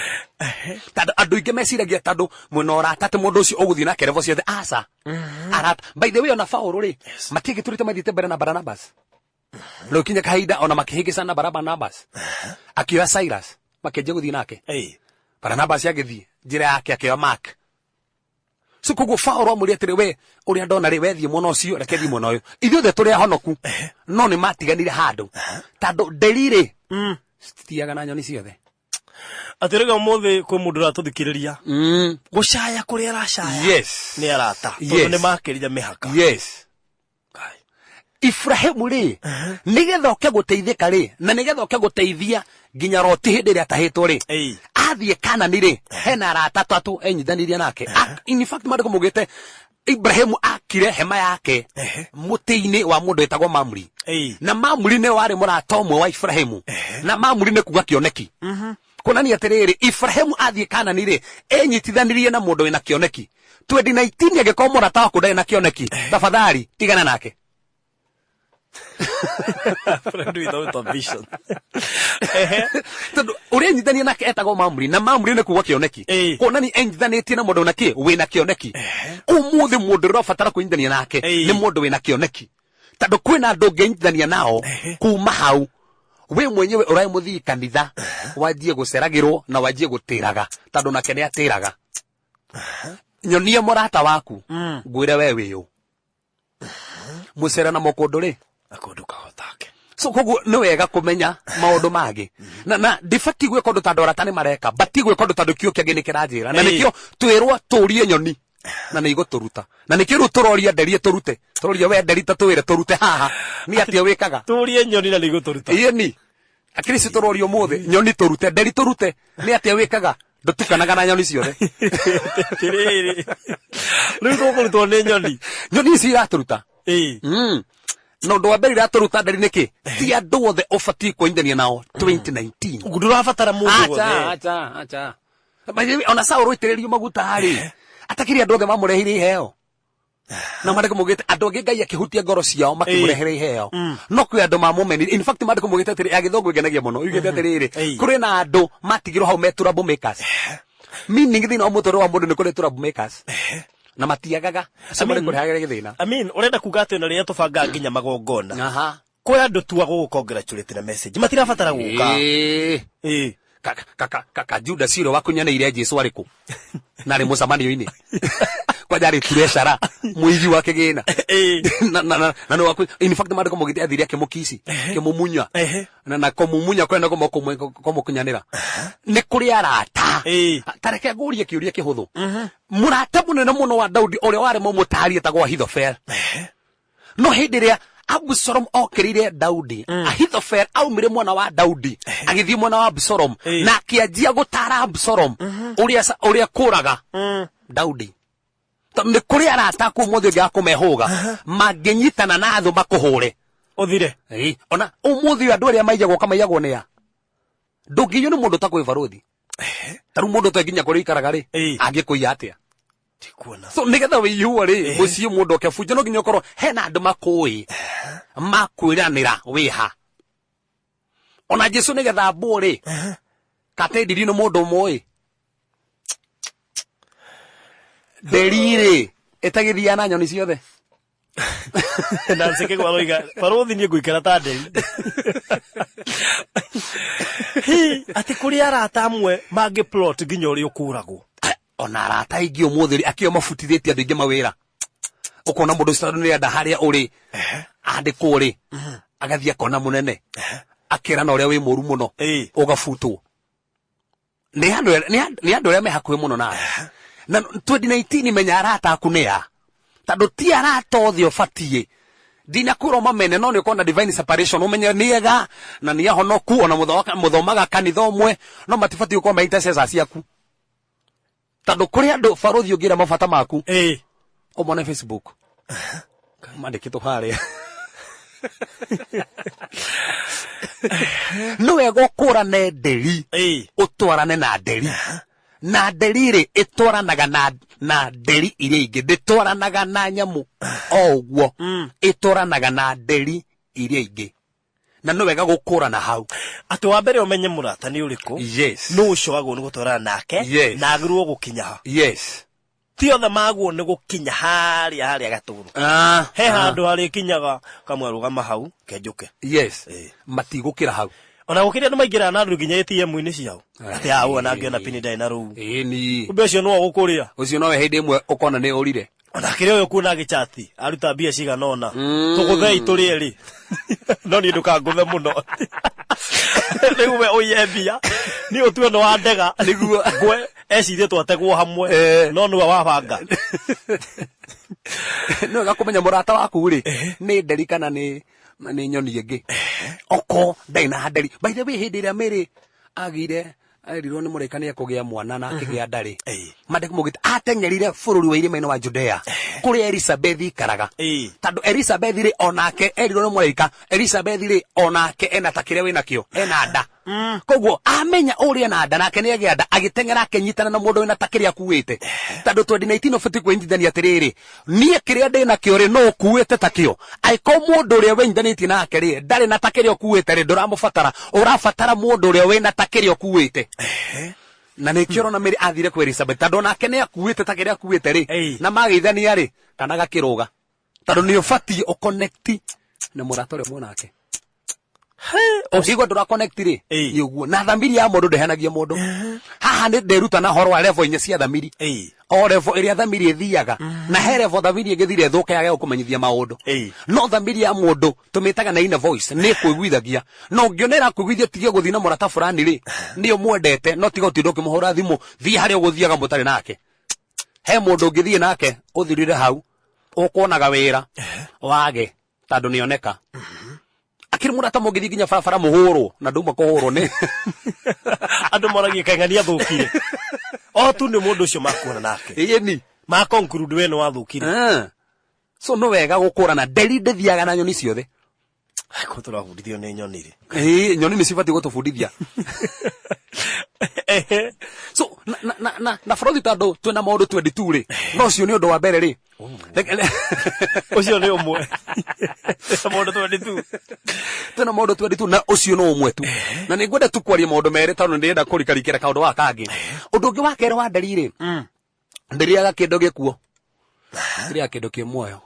tondũ andũ aingĩ meciragia tondũ mwĩna ũrata atĩ mũndũ ũcio ũgũthiĩ nake level ciothe. Aca, arata by the way, ona Paũlũ rĩ, matiagĩtũrĩte mathiĩte mbere na Barnabas, rĩu kinya kahinda ona makĩhĩngĩcana na Barnabas akĩoya Silas makĩanjia gũthiĩ nake. Barnabas agĩthiĩ njĩra yake, akĩoya Mark. So koguo Paũlũ amwĩrire atĩrĩ, we ũrĩa ndona rĩ, we thiĩ mwena ũcio, reke thiĩ mwena ũyũ, ithuothe tũrĩ ahonoku. No nĩ matiganire handũ, tondũ nderi rĩ, citithiaga na nyoni ciothe. Atĩ rĩu ũmũthĩ kwĩ mũndũ ũratũthikĩrĩria, gũcaya kũrĩa aracaya nĩ arata, tondũ nĩ makĩrire mĩhaka. Ibrahimu rĩ, nĩgetha oke gũteithĩka rĩ, na nĩgetha oke gũteithia nginya Loti hĩndĩ ĩrĩa atahĩtwo rĩ, athiĩ Kanani rĩ, hena arata atatũ enyitanirie nake. In fact, maandĩko maugĩte Ibrahimu akire hema yake mũtĩ-inĩ wa mũndũ wĩtagwo Mamuri. Na Mamuri nĩwe warĩ mũrata ũmwe wa Ibrahimu. Na Mamuri nĩ kuga kĩoneki. Kuonania atĩrĩrĩ, Ibrahimu athiĩ Kanani rĩ, enyitithanirie na mũndũ wĩna kĩoneki. 2019 angĩkorwo mũrata waku ndarĩ na kĩoneki, tafadhali tigana nake. Friend without a vision. Tondũ ũrĩa enyithania nake etagwo Mamuri, na Mamuri nĩ kuga kĩoneki. Kuonania enyithanĩtie na mũndũ wĩna kĩ, wĩna kĩoneki. Ũmũthĩ mũndũ ũrĩa ũrabatara kwĩnyithania nake nĩ mũndũ wĩna kĩoneki, tondũ kwĩna andũ ũngĩnyithania nao kuma hau we mwenyewe ũraĩ mũthii kanitha, wanjie gũceragĩrwo na wanjie gũtĩraga, tondũ nake nĩ atĩraga. Nyonie mũrata waku, ngwĩre we wĩũ mũcere na mũkũndũ rĩ, Na kũndũ kahotake. So koguo nĩ wega kũmenya maũndũ mangĩ, na ndibatiĩ gwĩka ũndũ tondũ arata nĩ mareka, batiĩ gwĩka ũndũ tondũ kĩo kĩangĩ nĩ kĩranjĩra, na nĩkĩo twĩrwo tũrie nyoni na nĩ igũtũruta, na nĩkĩo rĩu tũroria nderie tũrute, tũroria we nderi ta twĩre tũrute haha nĩ atĩa wĩkaga. Tũrie nyoni na nĩ igũtũruta. Ĩni akirisi tũroria ũmũthĩ nyoni tũrute, nderi tũrute nĩ atĩa wĩkaga, ndũtukanaga na nyoni ciothe. Atĩrĩrĩ, rĩu tũkũrutwo nĩ nyoni. Nyoni ici iratũruta. Na ũndũ wa mbere iratũruta nderi nĩkĩ, ti andũ othe ũbatiĩ kũnyithania nao 2019. Ũguo ndũrabatara mũndũ Acha, wothe. acha, acha. By the way, ona Saũlũ aitĩrĩrio maguta rĩ, atakĩrĩ andũ othe mamũreheire iheo, na maandĩko maugĩte andũ angĩ Ngai akĩhutia ngoro ciao makĩmũrehere iheo, no kwĩ andũ mamũmenire. In fact, maandĩko maugĩte atĩrĩ, ya gĩthũngũ ĩngenagia mũno, yugĩte atĩrĩrĩ, kũrĩ na andũ matigirwo hau me trouble makers. Meaning thĩinĩ wa mũtũrĩre wa mũndũ nĩ kũrĩ troublemakers na matiagaga acio marĩ kũrehagĩra gĩthĩna. I mean, ũrenda kuga atĩ ona rĩrĩa tũbangaga nginya magongona, kwĩ andũ tu a gũgũ congratulate na message, matirabatara gũka. Ĩĩ. Ĩĩ. Ka Judas ũrĩa wakunyanĩire Jesu arĩ kũ na arĩ mũcemanio-inĩ kwanja arĩ treasurer, mũigi wa kĩgĩna. Na nĩ waku. In fact, maandĩko maugĩte athire akĩmũkici, akĩmumunya. Na kũmumunya kwenda kũmũkunyanĩra. Nĩ kũrĩ arata. Ta reke ngũrie kĩũria kĩhũthũ. Mũrata mũnene mũno wa Daudi ũrĩa warĩ mũmũtari etagwo Ahithofel. No hĩndĩ ĩrĩa Absalom okĩrĩire Daudi, Ahithofel aumire mwena wa Daudi agĩthiĩ mwena wa Absalom na akĩanjia gũtara Absalom ũrĩa kũraga Daudi. Tondũ nĩ kũrĩ arata aku ũmũthĩ ũngĩaga kũmehũga, mangĩnyitana na thũ makũhũre. Ũthire. Ĩĩ, ona ũmũthĩ ũyũ andũ arĩa maiyagwo kamaiyagwo nĩ a? Ndũngĩiywo nĩ mũndũ ũtakwĩ barũthi. Ta rĩu mũndũ ũtoĩ nginya kũrĩa ũikaraga rĩ, angĩkũiya atĩa? Ndikuona. So nĩgetha wĩiywo rĩ, mũciĩ mũndũ oke bunje, no nginya ũkorwo hena andũ makũĩ makwĩranĩra wĩha. Ona Jesu nĩgetha ambwo rĩ, katendirio nĩ mũndũ ũmũĩ. Nderi rĩ, ĩtagĩthiaga na nyoni ciothe. Nancy Kĩgwa aroiga barũthi niĩ ngũikara ta nderi. Hi, atĩ kũrĩ arata amwe mangĩ plot nginya ũrĩa ũkũragwo. Ona arata aingĩ ũmũthĩ rĩ, akĩo mabutithĩtie andũ aingĩ mawĩra. Ũkona mũndũ ũcio tondũ nĩarenda harĩa ũrĩ andĩkwo rĩ, agathiĩ akona mũnene, akerana ũrĩa wĩ mũru mũno, ũgabutwo. Nĩ andũ arĩa me hakuhĩ mũno nawe. Na 2019, menya arata aku nĩ a, tondũ ti arata othe ũbatiĩ. Ndinakwĩra ũmamene, no nĩ ũkona divine separation, ũmenye nĩ ega na nĩ ahonoku, ona mũthomaga kanitha ũmwe, no matibatiĩ gũkorwo me intercessors ciaku, tondũ kũrĩ andũ barũthi ũngĩra mabata maku ũmone Facebook mandĩkĩtwo harĩa. Nĩ wega ũkũrane nderi, ũtwarane na nderi, na nderi rĩ ĩtwaranaga na nderi iria ingĩ, ndĩtwaranaga na nyamũ o ũguo, ĩtwaranaga na nderi iria ingĩ, na nĩ wega gũkũrana hau. Atĩ wa mbere ũmenye mũrata nĩ ũrĩkũ. Nũ ũcio wagwo nĩ gũtwarana nake. Na agĩrĩirwo gũkinya ha. Ti othe magwo nĩ gũkinya harĩa gatũrũ. He handũ harĩkinyaga kamwe rũgama hau kenjũke. Matigũkĩra hau. Ona gũkĩrĩ andũ maingĩraga na andũ nginya ATM-inĩ ciao. Atĩ ah, ũyũ ona pini ndarĩ na rũu. Ĩni. Kumbe ũcio nĩwe ũgũkũrĩa. Ũcio nowe hĩndĩ ĩmwe ũkona nĩ ũrire. Ona kĩrĩa ũyũ kuona agĩchati aruta mbia cigana ũna, tũgũthei tũrĩ erĩ, no niĩ ndũkangũthe mũno. Rĩu we ũiye mbia, niĩ ũtue nĩ wa ndega nĩguo ngwe ecirie twategwo hamwe, no nĩwe wabanga. Nĩ wega kũmenya mũrata waku rĩ, nĩ nderi kana nĩ nyoni ĩngĩ. Oko ndarĩ na nderi. By the way, hĩndĩ ĩrĩa Mary agĩire, erirwo nĩ mũraika nĩ ekũgĩa mwana na akĩgĩa ndarĩ, mandĩko maugĩte ateng'erire bũrũri wa irĩma-inĩ wa Judea kũrĩa Elizabeth ikaraga, tondũ Elizabeth rĩ, onake erirwo nĩ mũraika, Elizabeth rĩ, onake ena ta kĩrĩa wĩnakĩo, ena nda. Koguo amenya ũrĩa ena nda, nake nĩ agĩa nda, agĩteng'era akĩnyitana na mũndũ wĩna ta kĩrĩa akuĩte, tondũ 2019 ũbatiĩ kwĩnyitithania atĩrĩrĩ, niĩ kĩrĩa ndĩ nakĩo rĩ, no ũkuĩte takĩo? Angĩkorwo mũndũ ũrĩa wĩnyithanĩtie nake rĩ, ndarĩ na ta kĩrĩa ũkuĩte rĩ, ndũramũbatara. Ũrabatara mũndũ ũrĩa wĩna ta kĩrĩa ũkuĩte. Na nĩkĩo ũrona Mary athire kwĩ Elizabeth, tondũ onake nĩ akuĩte ta kĩrĩa akuĩte rĩ, na mageithania rĩ, kana gakĩrũga, tondũ nĩ ũbatiĩ ũconnect na mũrata ũrĩa mwanake. Ũngĩigua ndũra connect rĩ, nĩ ũguo. Na thamiri ya mũndũ ndĩhenagia mũndũ. Haha nĩ ndĩruta na horo wa level inya cia thamiri, o level ĩrĩa thamiri ĩthiaga, na he level thamiri ĩngĩthire ĩthũke yage gũkũmenyithia maũndũ. No thamiri ya mũndũ tũmĩtaga na inner voice, nĩ ĩkũiguithagia. No ũngĩona ĩrakũiguithia tige gũthiĩ na mũrata fulani rĩ, nĩ ũmwendete, no tiga ũtinde ũkĩmũhũra thimũ, thiĩ harĩa ũgũthiaga mũtarĩ nake. He mũndũ ũngĩthiĩ nake ũthirire hau, ũkuonaga wĩra wage, tondũ nĩoneka akĩrĩ mũrata mũngĩthiĩ nginya barabara mũhũrwo na nduma kũhũrwo nĩ Andũ moragie kaing'ania athũkire o tu nĩ mũndũ ũcio makuona nake. Ĩni. Ma conclude we nĩ wathũkire. Ah. So no wega gũkũrana nderi ndĩthiaga na nyoni ciothe. Ko tũrabundithio nĩ nyoni rĩ? Ĩĩ, nyoni nĩ cibatiĩ gũtũbundithia. So na bũrũri tondũ twĩna maũndũ 22 rĩ, no ũcio nĩ ũndũ wa mbere rĩ. Ũcio nĩ ũmwe mũndũ 22. Twĩna maũndũ 22 na ũcio no ũmwe tu, na nĩ ngwenda tu kwaria maũndũ merĩ tondũ nĩ ndĩrenda kũrikarikĩra kaũndũ gaka kangĩ. Ũndũ ũngĩ wa kerĩ wa nderi rĩ, ndĩrĩaga kĩndũ gĩkuo, ndĩrĩaga kĩndũ kĩ muoyo,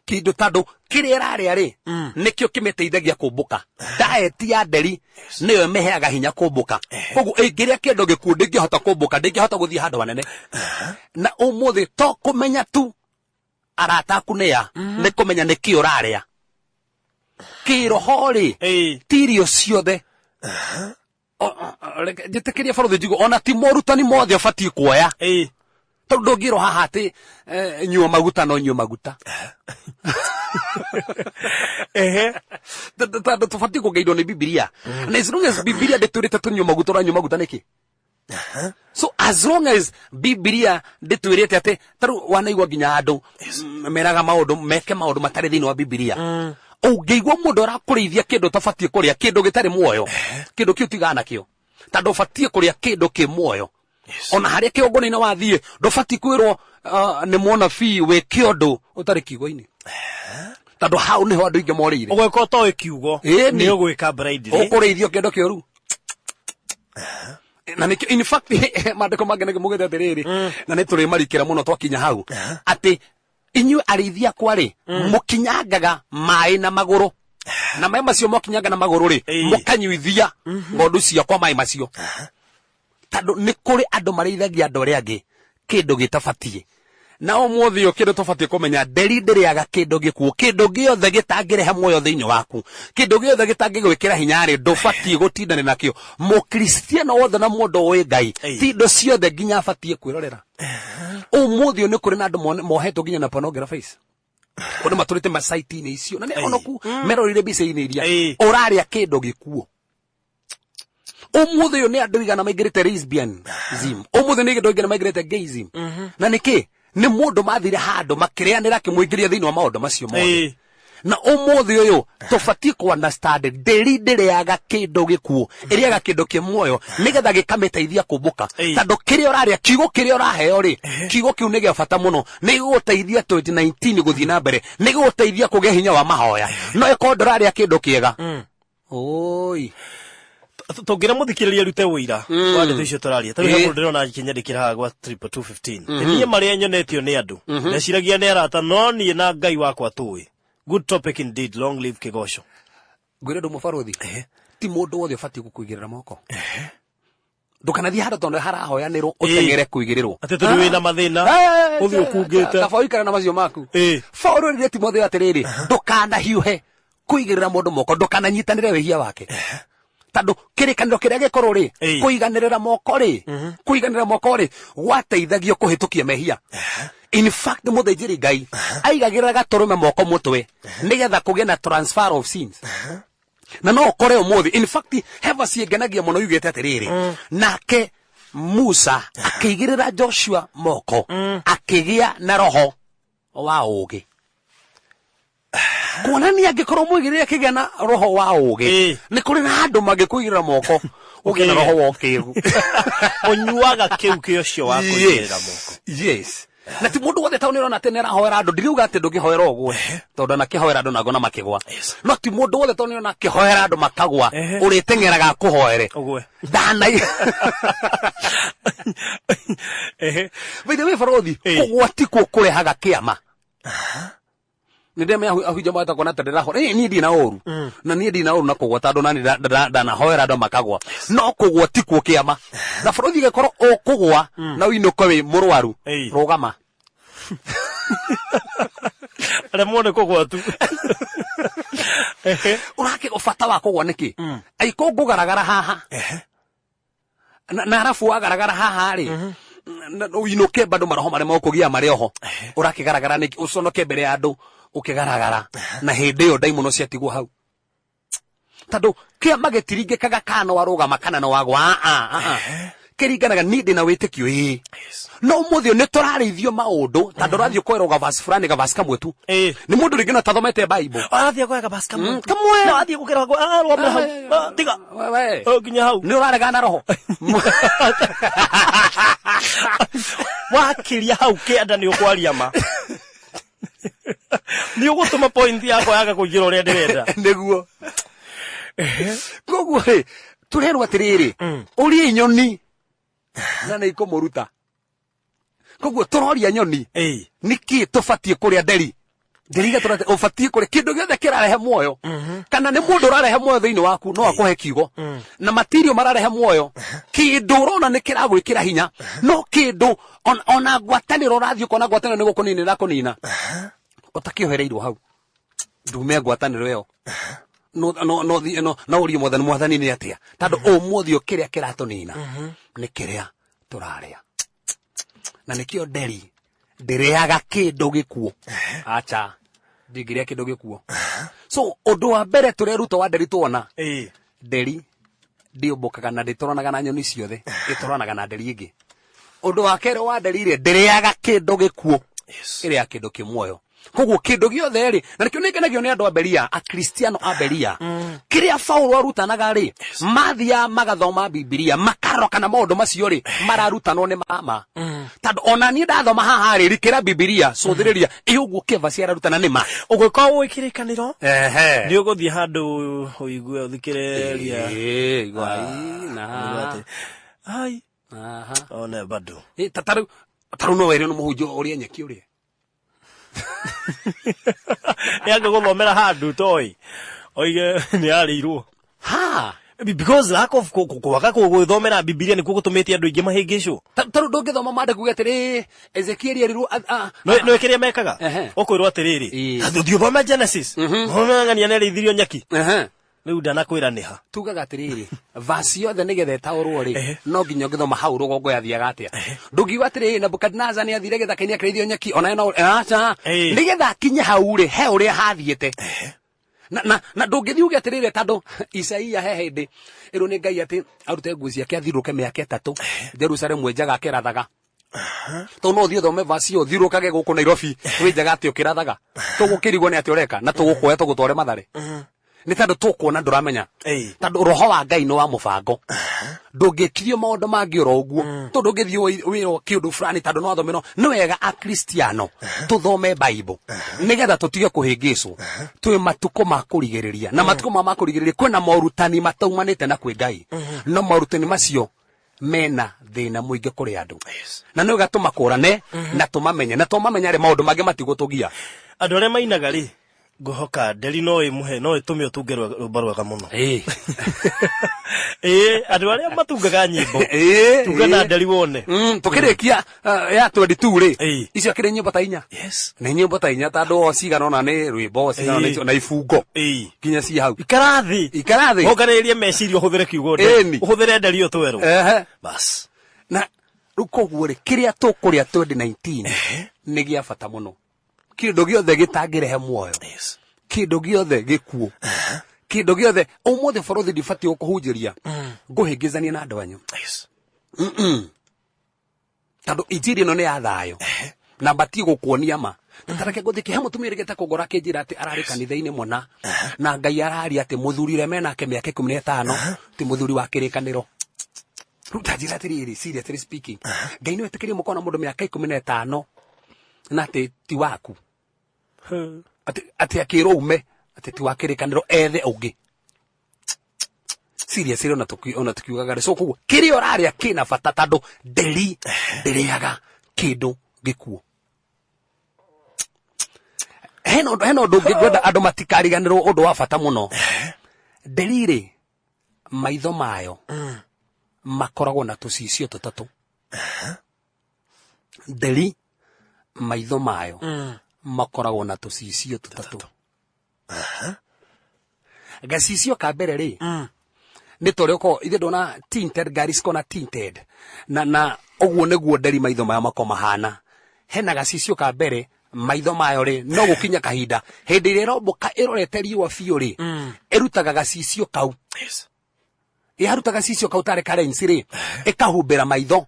kĩndũ tondũ kĩrĩa ĩrarĩa rĩ, nĩkĩo kĩmĩteithagia kũmbũka. Diet ya nderi nĩyo ĩmĩheaga hinya kũmbũka. Koguo ĩngĩrĩa kĩndũ gĩkuũ, ndĩngĩhota kũmbũka, ndĩngĩhota gũthiĩ handũ hanene. Na ũmũthĩ to kũmenya tu arata aku nĩa, nĩ kũmenya nĩkĩ ũrarĩa kĩroho rĩ. Ti irio ciothe. Reke njĩtĩkĩrie barũthi njigo, ona ti morutani mothe ũbatiĩ kuoya, tondũ ndũngĩrwo haha atĩ nyua maguta, no nyue maguta. Tondũ tũbatiĩ kũgeirwo nĩ Bibilia, na as long as Bibilia ndĩtwĩrĩte tũnyue maguta, ũranyua maguta nĩkĩ? So as long as Bibilia ndĩtwĩrĩte atĩ, tarĩu wanaigua nginya andũ meraga maũndũ meke maũndũ matarĩ thĩinĩ wa Bibilia. Ũngĩigua mũndũ arakũrĩithia kĩndũ ũtabatiĩ kũrĩa, kĩndũ gĩtarĩ muoyo, kĩndũ kĩu tigana nakĩo, tondũ ũbatiĩ kũrĩa kĩndũ kĩ muoyo. Ona harĩa kĩgongona-inĩ wathiĩ, ndũbatiĩ kwĩrwo nĩ mũnabii wĩke ũndũ ũtarĩ kiugo-inĩ, tondũ hau nĩho andũ aingĩ morĩire. Ũgwĩka ũtoĩ kiugo. Ĩni. Nĩ ũgwĩka blindly. Ũkũrĩithio kĩndũ kĩũru. Na nĩkĩo in fact maandĩko mangĩ nĩ mugĩte atĩrĩrĩ, na nĩ tũrĩmarikĩra mũno twakinya hau, atĩ inyuĩ arĩithi akwa rĩ, mũkinyangaga maĩ na magũrũ, na maĩ macio mokinyanga na magũrũ rĩ, mũkanyuithia ng'ondu ciakwa maĩ macio. Tondũ nĩ kũrĩ andũ marĩithagia andũ arĩa angĩ kĩndũ gĩtabatiĩ. Na ũmũthĩ ũyũ kĩndũ tũbatiĩ kũmenya, nderi ndĩrĩaga kĩndũ gĩkuũ. Kĩndũ gĩothe gĩtangĩrehe muoyo thĩinĩ waku, kĩndũ gĩothe gĩtangĩgwĩkĩra hinya rĩ, ndũbatiĩ gũtindana nakĩo. Mũkristiano wothe na mũndũ ũĩ Ngai, ti indo ciothe nginya abatiĩ kwĩrorera. Ũmũthĩ ũyũ nĩ kũrĩ na andũ mohetwo nginya na pornographies, kũndũ matũrĩte macaiti-inĩ icio na nĩ honoku meroreire mbica-inĩ iria. Ũrarĩa kĩndũ gĩkuũ. Ũmũthĩ ũyũ nĩ andũ igana maingĩrĩte lesbianism, ũmũthĩ nĩ andũ igana maingĩrĩte gayism. Na nĩkĩ? Nĩ mũndũ mathire handũ makĩrĩanĩra, akĩmũingĩria thĩinĩ wa maũndũ macio mothe. Na ũmũthĩ ũyũ tũbatiĩ ku understand ndĩri ndĩrĩaga kĩndũ gĩkuũ, ĩrĩaga kĩndũ kĩ muoyo nĩgetha gĩkamĩteithia kũmbũka. Tondũ kĩrĩa ũrarĩa, kiugo kĩrĩa ũraheo rĩ, kiugo kĩu nĩ gĩa bata mũno, nĩ gĩgũteithia 2019 gũthiĩ na mbere, nĩ gĩgũteithia kũgĩa hinya wa mahoya. No ĩkorwo ndũrarĩa kĩndũ kĩega, oi. Tũngĩra mũthikĩrĩria rute ũira wa ndeto icio tũraria, tarĩu he mũndũ ndĩrona akĩnyandĩkĩra haha gwa 22215, niĩ marĩa nyonetio nĩ andũ, ndeciragia nĩ arata, no niĩ na Ngai wakwa tũĩ. Good topic indeed, long live Kĩgoco. Ngwĩre ũndũ mũbarũthi, ti mũndũ wothe ũbatiĩ gũkũigĩrĩra moko. Ndũkanathiĩ handũ tondũ harahoyanĩrwo ũteng'ere kũigĩrĩrwo. Atĩ tondũ wĩna mathĩna ũthiĩ ũkungĩte. Kaba ũikare na macio maku. Paũlũ erire Timotheo atĩrĩrĩ, ndũkanahiũhe kũigĩrĩra mũndũ moko, ndũkananyitanĩre wĩhia wake, tondũ kĩrĩkanĩro kĩrĩa gĩkũrũ rĩ, kũiganĩrĩra moko rĩ, kũiganĩrĩra moko rĩ, gwateithagio kũhĩtũkia mehia. In fact mũthĩnjĩri Ngai aigagĩrĩra gatũrũme moko mũtwe nĩgetha kũgĩe na transfer of sins. Na no ũkore ũmũthĩ, in fact he verse ĩngenagia mũno yugĩte atĩrĩrĩ, nake Musa akĩigĩrĩra Joshua moko, akĩgĩa na roho wa ũũgĩ. Kuonania angĩkorwo mũigĩrĩre akĩgĩa na roho wa ũũgĩ, nĩ kũrĩ na andũ mangĩkũigĩrĩra moko ũgĩe na roho wa ũkĩgu. Ũnyuaga kĩu kĩ ũcio wa kũigĩrĩra moko. Yes, na ti mũndũ wothe taũni ũrona atĩ nĩ arahoera andũ. Ndiriuga atĩ ndũngĩhoera ũgwe, tondũ anakĩhoera andũ na ngona makĩgwa. No ti mũndũ wothe taũni ũrona akĩhoera andũ makagwa ũrĩteng'eraga akũhoere. Ũgwe. Ndana. By the way barothi, kũgwa tikuo kũrehaga kĩama. Nĩ ndemenya ahunjia mahota kuona ta ndĩrahora. Niĩ ndirĩ na ũru, na niĩ ndirĩ na ũru na kũgwa, tondũ nani ndanahoera andũ makagwa. No kũgwa tikuo kĩama. Na barothi, gĩkorwo ũkũgwa na ũinũke wĩ mũrwaru, rũgama. Remwo nĩ kũgwa tu. Ũrakĩ bata wa kũgwa nĩkĩ? Aiko ngũgaragara haha na arabu wagaragara haha rĩ, ũinũke bado maroho marĩa makũgia marĩ oho. Ũrakĩgaragara nĩkĩ? Ũconoke mbere ya andũ ũkĩgaragara, na hĩndĩ ĩyo ndaimono ciatigwo hau, tondũ kĩama gĩtiringĩkaga kana nĩ warũgama kana nĩ wagwa. Kĩringanaga niĩ ndĩ na wĩtĩkio ĩĩ. No ũmũthĩ ũyũ nĩ tũrarĩithio maũndũ tondũ ũrathiĩ ũkoerwo gavasi fulani, gavasi kamwe tu. Nĩ mũndũ rĩngĩ no tathomete Bible. Arathiĩ akoya gabasi kamwe. Kamwe. No athiĩ gũkĩra arũgame hau. Ah, tiga. Wewe. Oh, nginya hau. Nĩ ũraregana na roho. Wakiria hau kĩanda nĩ ũkwaria ma. Nĩ ũgũtũma point yakwa yaga kũingĩra ũrĩa ndĩrenda. Nĩguo. Koguo rĩ, tũrerwo atĩrĩrĩ, ũrie nyoni na nĩ ikũmũruta. Koguo tũroria nyoni nĩkĩ tũbatiĩ kũrĩa nderi. Nderi gatũra ũbatiĩ kũrĩa kĩndũ gĩothe kĩrarehe muoyo. Kana nĩ mũndũ ũrarehe muoyo thĩinĩ waku no akũhe kiugo. Na matirio mararehe muoyo. Kĩndũ ũrona nĩ kĩragwĩkĩra hinya. No kĩndũ ona ngwatanĩro ũrathiĩ ũkona ngwatanĩro nĩ gũkũnina ĩrakũnina. Ũtakĩohereirwo hau. Ndume ngwatanĩro ĩyo. No no no thiĩ no no ũrie mwathani, mwathani nĩ atĩa? Tondũ ũmũthĩ ũyũ kĩrĩa kĩratũnina nĩ kĩrĩa tũrarĩa. Na nĩkĩo nderi ndĩrĩaga kĩndũ gĩkuũ. Acha, ndingĩrĩa kĩndũ gĩkuũ. So ũndũ wa mbere tũreruta wa nderi tuona, nderi ndĩũmbũkaga na ndĩtũranaga na nyoni ciothe, ĩtũranaga na nderi ĩngĩ. Ũndũ wa kerĩ wa nderi rĩ, ndĩrĩaga kĩndũ gĩkuũ, ĩrĩaga kĩndũ kĩ muoyo. Koguo kĩndũ gĩothe rĩ, na nĩkĩo nĩngenagio nĩ andũ a Beria, Akristiano a Beria, kĩrĩa Paulo arutanaga rĩ, mathiaga magathoma Bibilia, makarora kana maũndũ macio rĩ, mararutanwo nĩ mama. Tondũ ona niĩ ndathoma haha rĩ, rikĩra Bibilia, cũthĩrĩria, ĩ ũguo Kevasi ararutana nĩ ma. Ũngĩkorwo ũĩ kĩrĩkanĩro, nĩ ũgũthiĩ handũ ũigue ũthikĩrĩria. Ĩĩ, igua, ii, na Ũigue atĩ, ai, Aha. one bado. Ĩ, ta tarĩu no wĩrwo nĩ mũhunjia ũrĩa nyeki ũrĩa. Nĩ angĩgũthomera handũ toĩ oige nĩ arĩirwo. Ha! Because lack of kwaga gwĩthomera Bibilia nĩkuo gũtũmĩte andũ aingĩ mahĩngĩcwo. Tarĩu ndũngĩthoma maandĩko uge atĩrĩ, Ezekieli erirwo No kĩrĩa mekaga ũkwĩrwo atĩrĩrĩ, thiĩ ũthome Genesis, thome ng'ania nĩ arĩithirio nyeki. Rĩu ndanakwĩra nĩ ha. Tugaga atĩrĩrĩ, verse yothe nĩgetha ĩtaũrwo rĩ, no nginya ũngĩthoma hau rũgongo yathiaga atĩa. Ndũngiuga atĩrĩrĩ, Nebukadneza nĩ athire gĩthaka-inĩ akĩrĩithio nyeki, ona no aca. Nĩgetha akinye hau rĩ, he ũrĩa hathiĩte. Na ndũngĩthiĩ uge atĩrĩrĩ, tondũ Isaia he hĩndĩ ĩrwo nĩ Ngai atĩ arute nguo ciake athiũrũke mĩaka 3 Jerusalemu enjaga akĩrathaga. Tondũ no ũthiĩ ũthome verse ĩyo ũthiũrũkage gũkũ Nairobi wĩnjaga atĩ ũkĩrathaga. Tũgũkĩrigwo nĩ atĩ ũreka na tũgũkuoya tũgũtware Mathare. Nĩ tondũ tũkuona ndũramenya. Tondũ roho wa Ngai nĩ wa mũbango. Ndũngĩkirio maũndũ mangĩ oro ũguo. Tondũ ndũngĩthiĩ wĩrwo kĩũndũ fulani tondũ no wathomerwo. Nĩ wega Akristiano tũthome Bible nĩgetha tũtige kũhĩngĩcwo. Twĩ matukũ ma kũrigĩrĩria. Na matukũ ma kũrigĩrĩria kwĩna morutani mataumanĩte na kwĩ Ngai. No morutani macio mena thĩna mũingĩ kũrĩ andũ. Na nĩ wega tũmakũrane na tũmamenye. Na twamamenya rĩ, maũndũ mangĩ matigũtũgia. Andũ arĩa mainaga rĩ, ngũhoka nderi no ĩmũhe, no ĩtũme ũtunge rwĩmbo rwega mũno. Andũ arĩa matungaga nyĩmbo. Tunga na nderi wone. Tũkĩrĩkia ya 22 rĩ, icio akĩrĩ nyĩmbo ta inya. Nĩ nyĩmbo ta inya tondũ o cigana ũna nĩ rwĩmbo, cigana ũna na ibungo. Nginya ci hau. Ikara thĩ. Ikara thĩ. Wonganĩrĩrie meciria ũhũthĩre kiugo nderi. Ũhũthĩre nderi ũtwerwo. Bas. Na rĩu koguo rĩ, kĩrĩa tũkũrĩa 2019 nĩ gĩa bata mũno. Kĩndũ gĩothe gĩtangĩrehe muoyo. Kĩndũ gĩothe gĩkuũ. Kĩndũ gĩothe ũmũthĩ borothi ndibatiĩ gũkũhunjĩria. Ngũhĩngĩcania na andũ anyu. Tondũ injiri ĩno nĩ ya thayũ. Na batiĩ gũkuonia ma. Tareke ngũthiĩ kĩhe mũtumia ũrĩa kũngora akĩnjĩra atĩ ararĩ kanitha-inĩ mũna. Na Ngai araria atĩ mũthuri ũrĩa menake mĩaka 15 ti mũthuri wa kĩrĩkanĩro. Rĩu ta njĩra atĩrĩrĩ, seriously speaking, Ngai nĩ wetĩkĩrie mũkorwo na mũndũ mĩaka 15 na atĩ ti waku. Atĩ akĩrwo ume, atĩ ti wa kĩrĩkanĩro ethe ũngĩ. Seriously, ona tukiugaga rĩ, so koguo kĩrĩa ũrarĩa kĩna bata tondũ nderi ndĩrĩaga kĩndũ gĩkuũ. Hena ũndũ ũngĩ ngwenda andũ matikariganĩrwo ũndũ wa bata mũno. Nderi rĩ, maitho mayo makoragwo na tũcicio tũtatũ. Nderi maitho mayo makoragwo na tũcicio tũtatũ. Gacicio ka mbere rĩ, nĩ ta ũrĩa ũkoragwo, ithuĩ ndona tinted, ngari cikoragwo na tinted. Na ũguo nĩguo nderi maitho mayo makoragwo mahana. Hena gacicio ka mbere, maitho mayo rĩ, no gũkinya kahinda. Hĩndĩ ĩrĩa ĩrombũka ĩrorete riũa biũ rĩ, ĩrutaga gacicio kau. Yaruta gacicio kau tarĩ ka lens rĩ, ĩkahumbĩra maitho,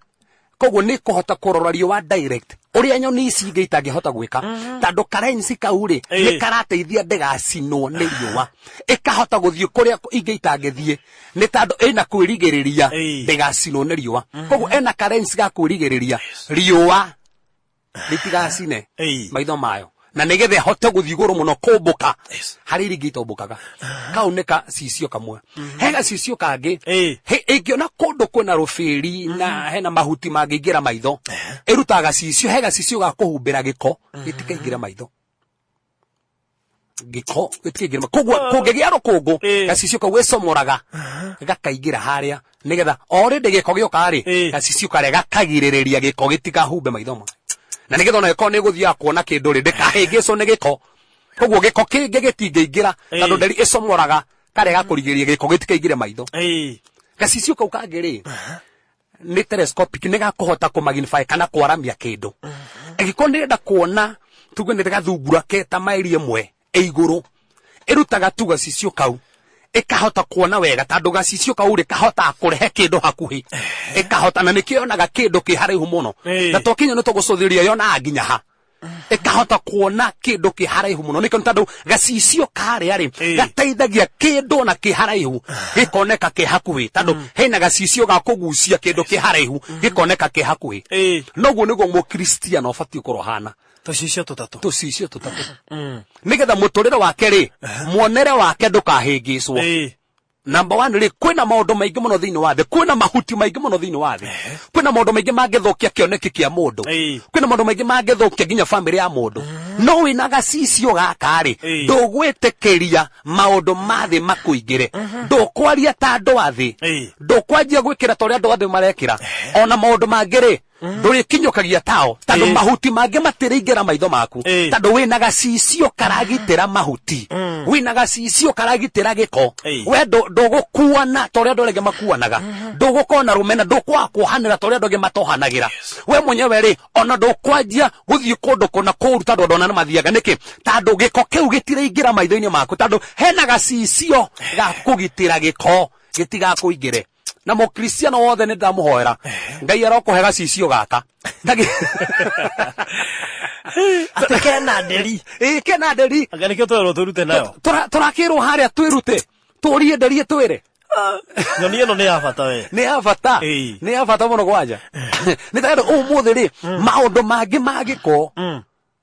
koguo nĩ kũhota kũrora riũa direct ũrĩa nyoni ici ingĩ itangĩhota gwĩka, tondũ karensi kau rĩ, nĩ karateithia ndĩgacinwo nĩ riũa, ĩkahota gũthiĩ kũrĩa ingĩ itangĩthiĩ, nĩ tondũ ĩna kwĩrigĩrĩria ndĩgacinwo nĩ riũa. Koguo ĩna karensi ga kwĩrigĩrĩria riũa rĩtigacine maitho mayo, na nĩgetha ĩhote gũthiĩ igũrũ mũno kũmbũka harĩ iria ingĩ itombũkaga. Kau nĩ gacicio kamwe. He gacicio kangĩ, ĩngĩona kũndũ kwĩna rũbĩri na hena mahuti mangĩingĩra maitho, ĩrutaga gacicio. He gacicio ga kũhumbĩra gĩko gĩtikaingĩre maitho, gĩko gĩtikaingĩre. Koguo kũngĩgĩa rũkũngũ, gacicio kau ĩcomoraga gakaingĩra harĩa, nĩgetha o rĩndĩ gĩko gĩoka rĩ, gacicio karĩa gakagirĩrĩria gĩko gĩtikahumbe maitho ma, na nĩgetha ona gĩkorwo nĩ gũthiaga kuona kĩndũ rĩ, ndĩkahĩngĩcwo nĩ gĩko. Koguo gĩko kĩngĩ gĩtingĩingĩra, tondũ nderi ĩcomoraga karĩa gakũrigĩrĩria gĩko gĩtikaingĩre maitho. Gacicio kau kangĩ rĩ, nĩ telescopic, nĩ gakũhota kũ magnify kana kwaramia kĩndũ. Angĩkorwo nĩrenda kuona, tuge nĩ gathungura ke ta maili 1 ĩ igũrũ, ĩrutaga tu gacicio kau, ĩkahota kuona wega, tondũ gacicio kau rĩ, kahotaga kũrehe kĩndũ hakuhĩ, ĩkahota, na nĩkĩo yonaga kĩndũ kĩ haraihu mũno. Na twakinya nĩ tũgũcũthĩrĩria yonaga nginya ha. Ĩkahota kuona kĩndũ kĩ haraihu mũno nĩkĩo, tondũ gacicio karĩa rĩ, gateithagia kĩndũ ona kĩ haraihu gĩkoneka kĩ hakuhĩ, tondũ hena gacicio ga kũgucia kĩndũ kĩ haraihu gĩkoneka kĩ hakuhĩ. Noguo nĩguo mũkristiano ũbatiĩ gũkorwo hana. Tũcicio tũtatũ. Tũcicio tũtatũ, nĩgetha mũtũrĩre wake rĩ, muonere wake ndũkahĩngĩcwo. Number one rĩ, kwĩna maũndũ maingĩ mũno thĩinĩ wa thĩ, kwĩna mahuti maingĩ mũno thĩinĩ wa thĩ, kwĩna maũndũ maingĩ mangĩthũkia kĩoneki kĩa mũndũ, kwĩna maũndũ maingĩ mangĩthũkia nginya bamĩrĩ ya mũndũ. No wĩna gacicio gaka rĩ, ndũgwĩtĩkĩria maũndũ ma thĩ makũingĩre, ndũkwaria ta andũ a thĩ, ndũkwanjia gwĩkĩra ta ũrĩa andũ a thĩ marekĩra, ona maũndũ mangĩ rĩ, ndũrĩkinyũkagia tao, tondũ mahuti mangĩ matirĩingĩra maitho maku, tondũ wĩna gacicio karagitĩra mahuti, wĩna gacicio karagitĩra gĩko. We ndũgũkuana ta ũrĩa andũ arĩa angĩ makuanaga, ndũgũkorwo na rũmena, ndũkwaga kuohanĩra ta ũrĩa andũ angĩ matohanagĩra. We mwenyewe rĩ, ona ndũkwanjia gũthiĩ kũndũ kũna kũru tondũ andũ ona nĩ mathiaga. Nĩkĩ? Tondũ gĩko kĩu gĩtiraingĩra maitho-inĩ maku, tondũ hena gacicio ga kũgitĩra gĩko gĩtigakũingĩre. Na mũkristiano wothe nĩ ndamũhoera, Ngai arokũhe gacicio gaka. Atĩ kena nderi. Ĩĩ, kena nderi. Anga nĩkĩo twerwo twĩrute nayo. Tũrakĩrwo harĩa twĩrute, tũrie nderi ĩtwĩre. Nyoni ĩno nĩ ya bata we. Nĩ ya bata. Nĩ ya bata mũno kwanja, nĩ tondũ ũmũthĩ rĩ, maũndũ mangĩ ma gĩko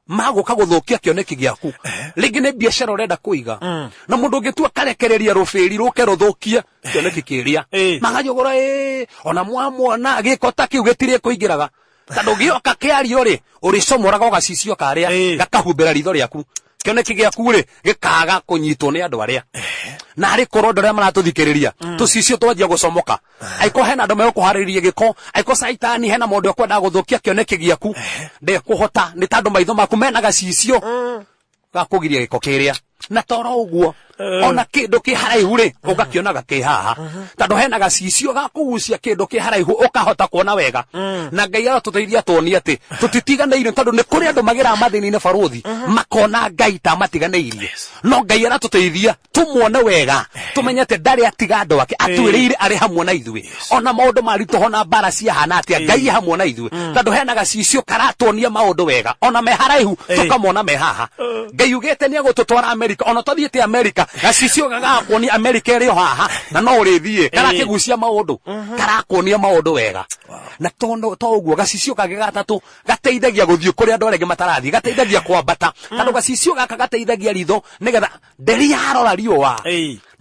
magũka gũthũkia kĩoneki gĩaku. Rĩngĩ nĩ biacara ũrenda kũiga, na mũndũ ũngĩtua karekereria rũbĩri rũke rũthũkie kĩoneki kĩrĩa, magajũgũra ĩ ona mwamwona gĩko ta kĩu gĩtirĩ kũingĩraga, tondũ gĩoka kĩario rĩ, ũrĩcomoraga ũgacicio karĩa gakahumbĩra ritho rĩaku, kĩoneki gĩaku rĩ, gĩkaga kũnyitwo nĩ andũ arĩa. Na arĩ korwo andũ arĩa maratũthikĩrĩria, tũcicio twanjia gũcomoka, angĩkorwo hena andũ megũkũharĩrĩria gĩko, angĩkorwo caitani hena mũndũ ekwendaga gũthũkia kĩoneki gĩaku, ndekũhota, nĩ tondũ maitho maku mena gacicio ga kũgiria gĩko kĩrĩa. Na toro ũguo, ona kĩndũ kĩ haraihu rĩ, ũgakĩonaga kĩ haha, tondũ hena gacicio ga kũgucia kĩndũ kĩ haraihu, ũkahota kuona wega. Na Ngai arotũteithia tuonie atĩ tũtitiganĩirio, tondũ nĩ kũrĩ andũ magĩraga mathĩna-inĩ barũthi, makona Ngai ta amatiganĩirie. No Ngai aratũteithia tũmuone wega, tũmenye atĩ ndarĩ atiga andũ ake, atwĩrĩire arĩ hamwe na ithuĩ. Ona maũndũ maritũho na mbara ciahana atĩa, Ngai e hamwe na ithuĩ, tondũ hena gacicio karatuonia maũndũ wega, ona me haraihu tũkamona me haha. Ngai ugĩte nĩ egũtũtwara Amerika, ona tũthiĩte Amerika, gacicio gagakuonia Amerika ĩrĩ o haha na no ũrĩthiĩ, karakĩgucia maũndũ, karakuonia maũndũ wega. Na to ũguo, gacicio kangĩ gatatũ gateithagia gũthiĩ kũrĩa andũ arĩa angĩ matarathiĩ, gateithagia kwambata, tondũ gacicio gaka gateithagia ritho nĩgetha nderi yarora riũa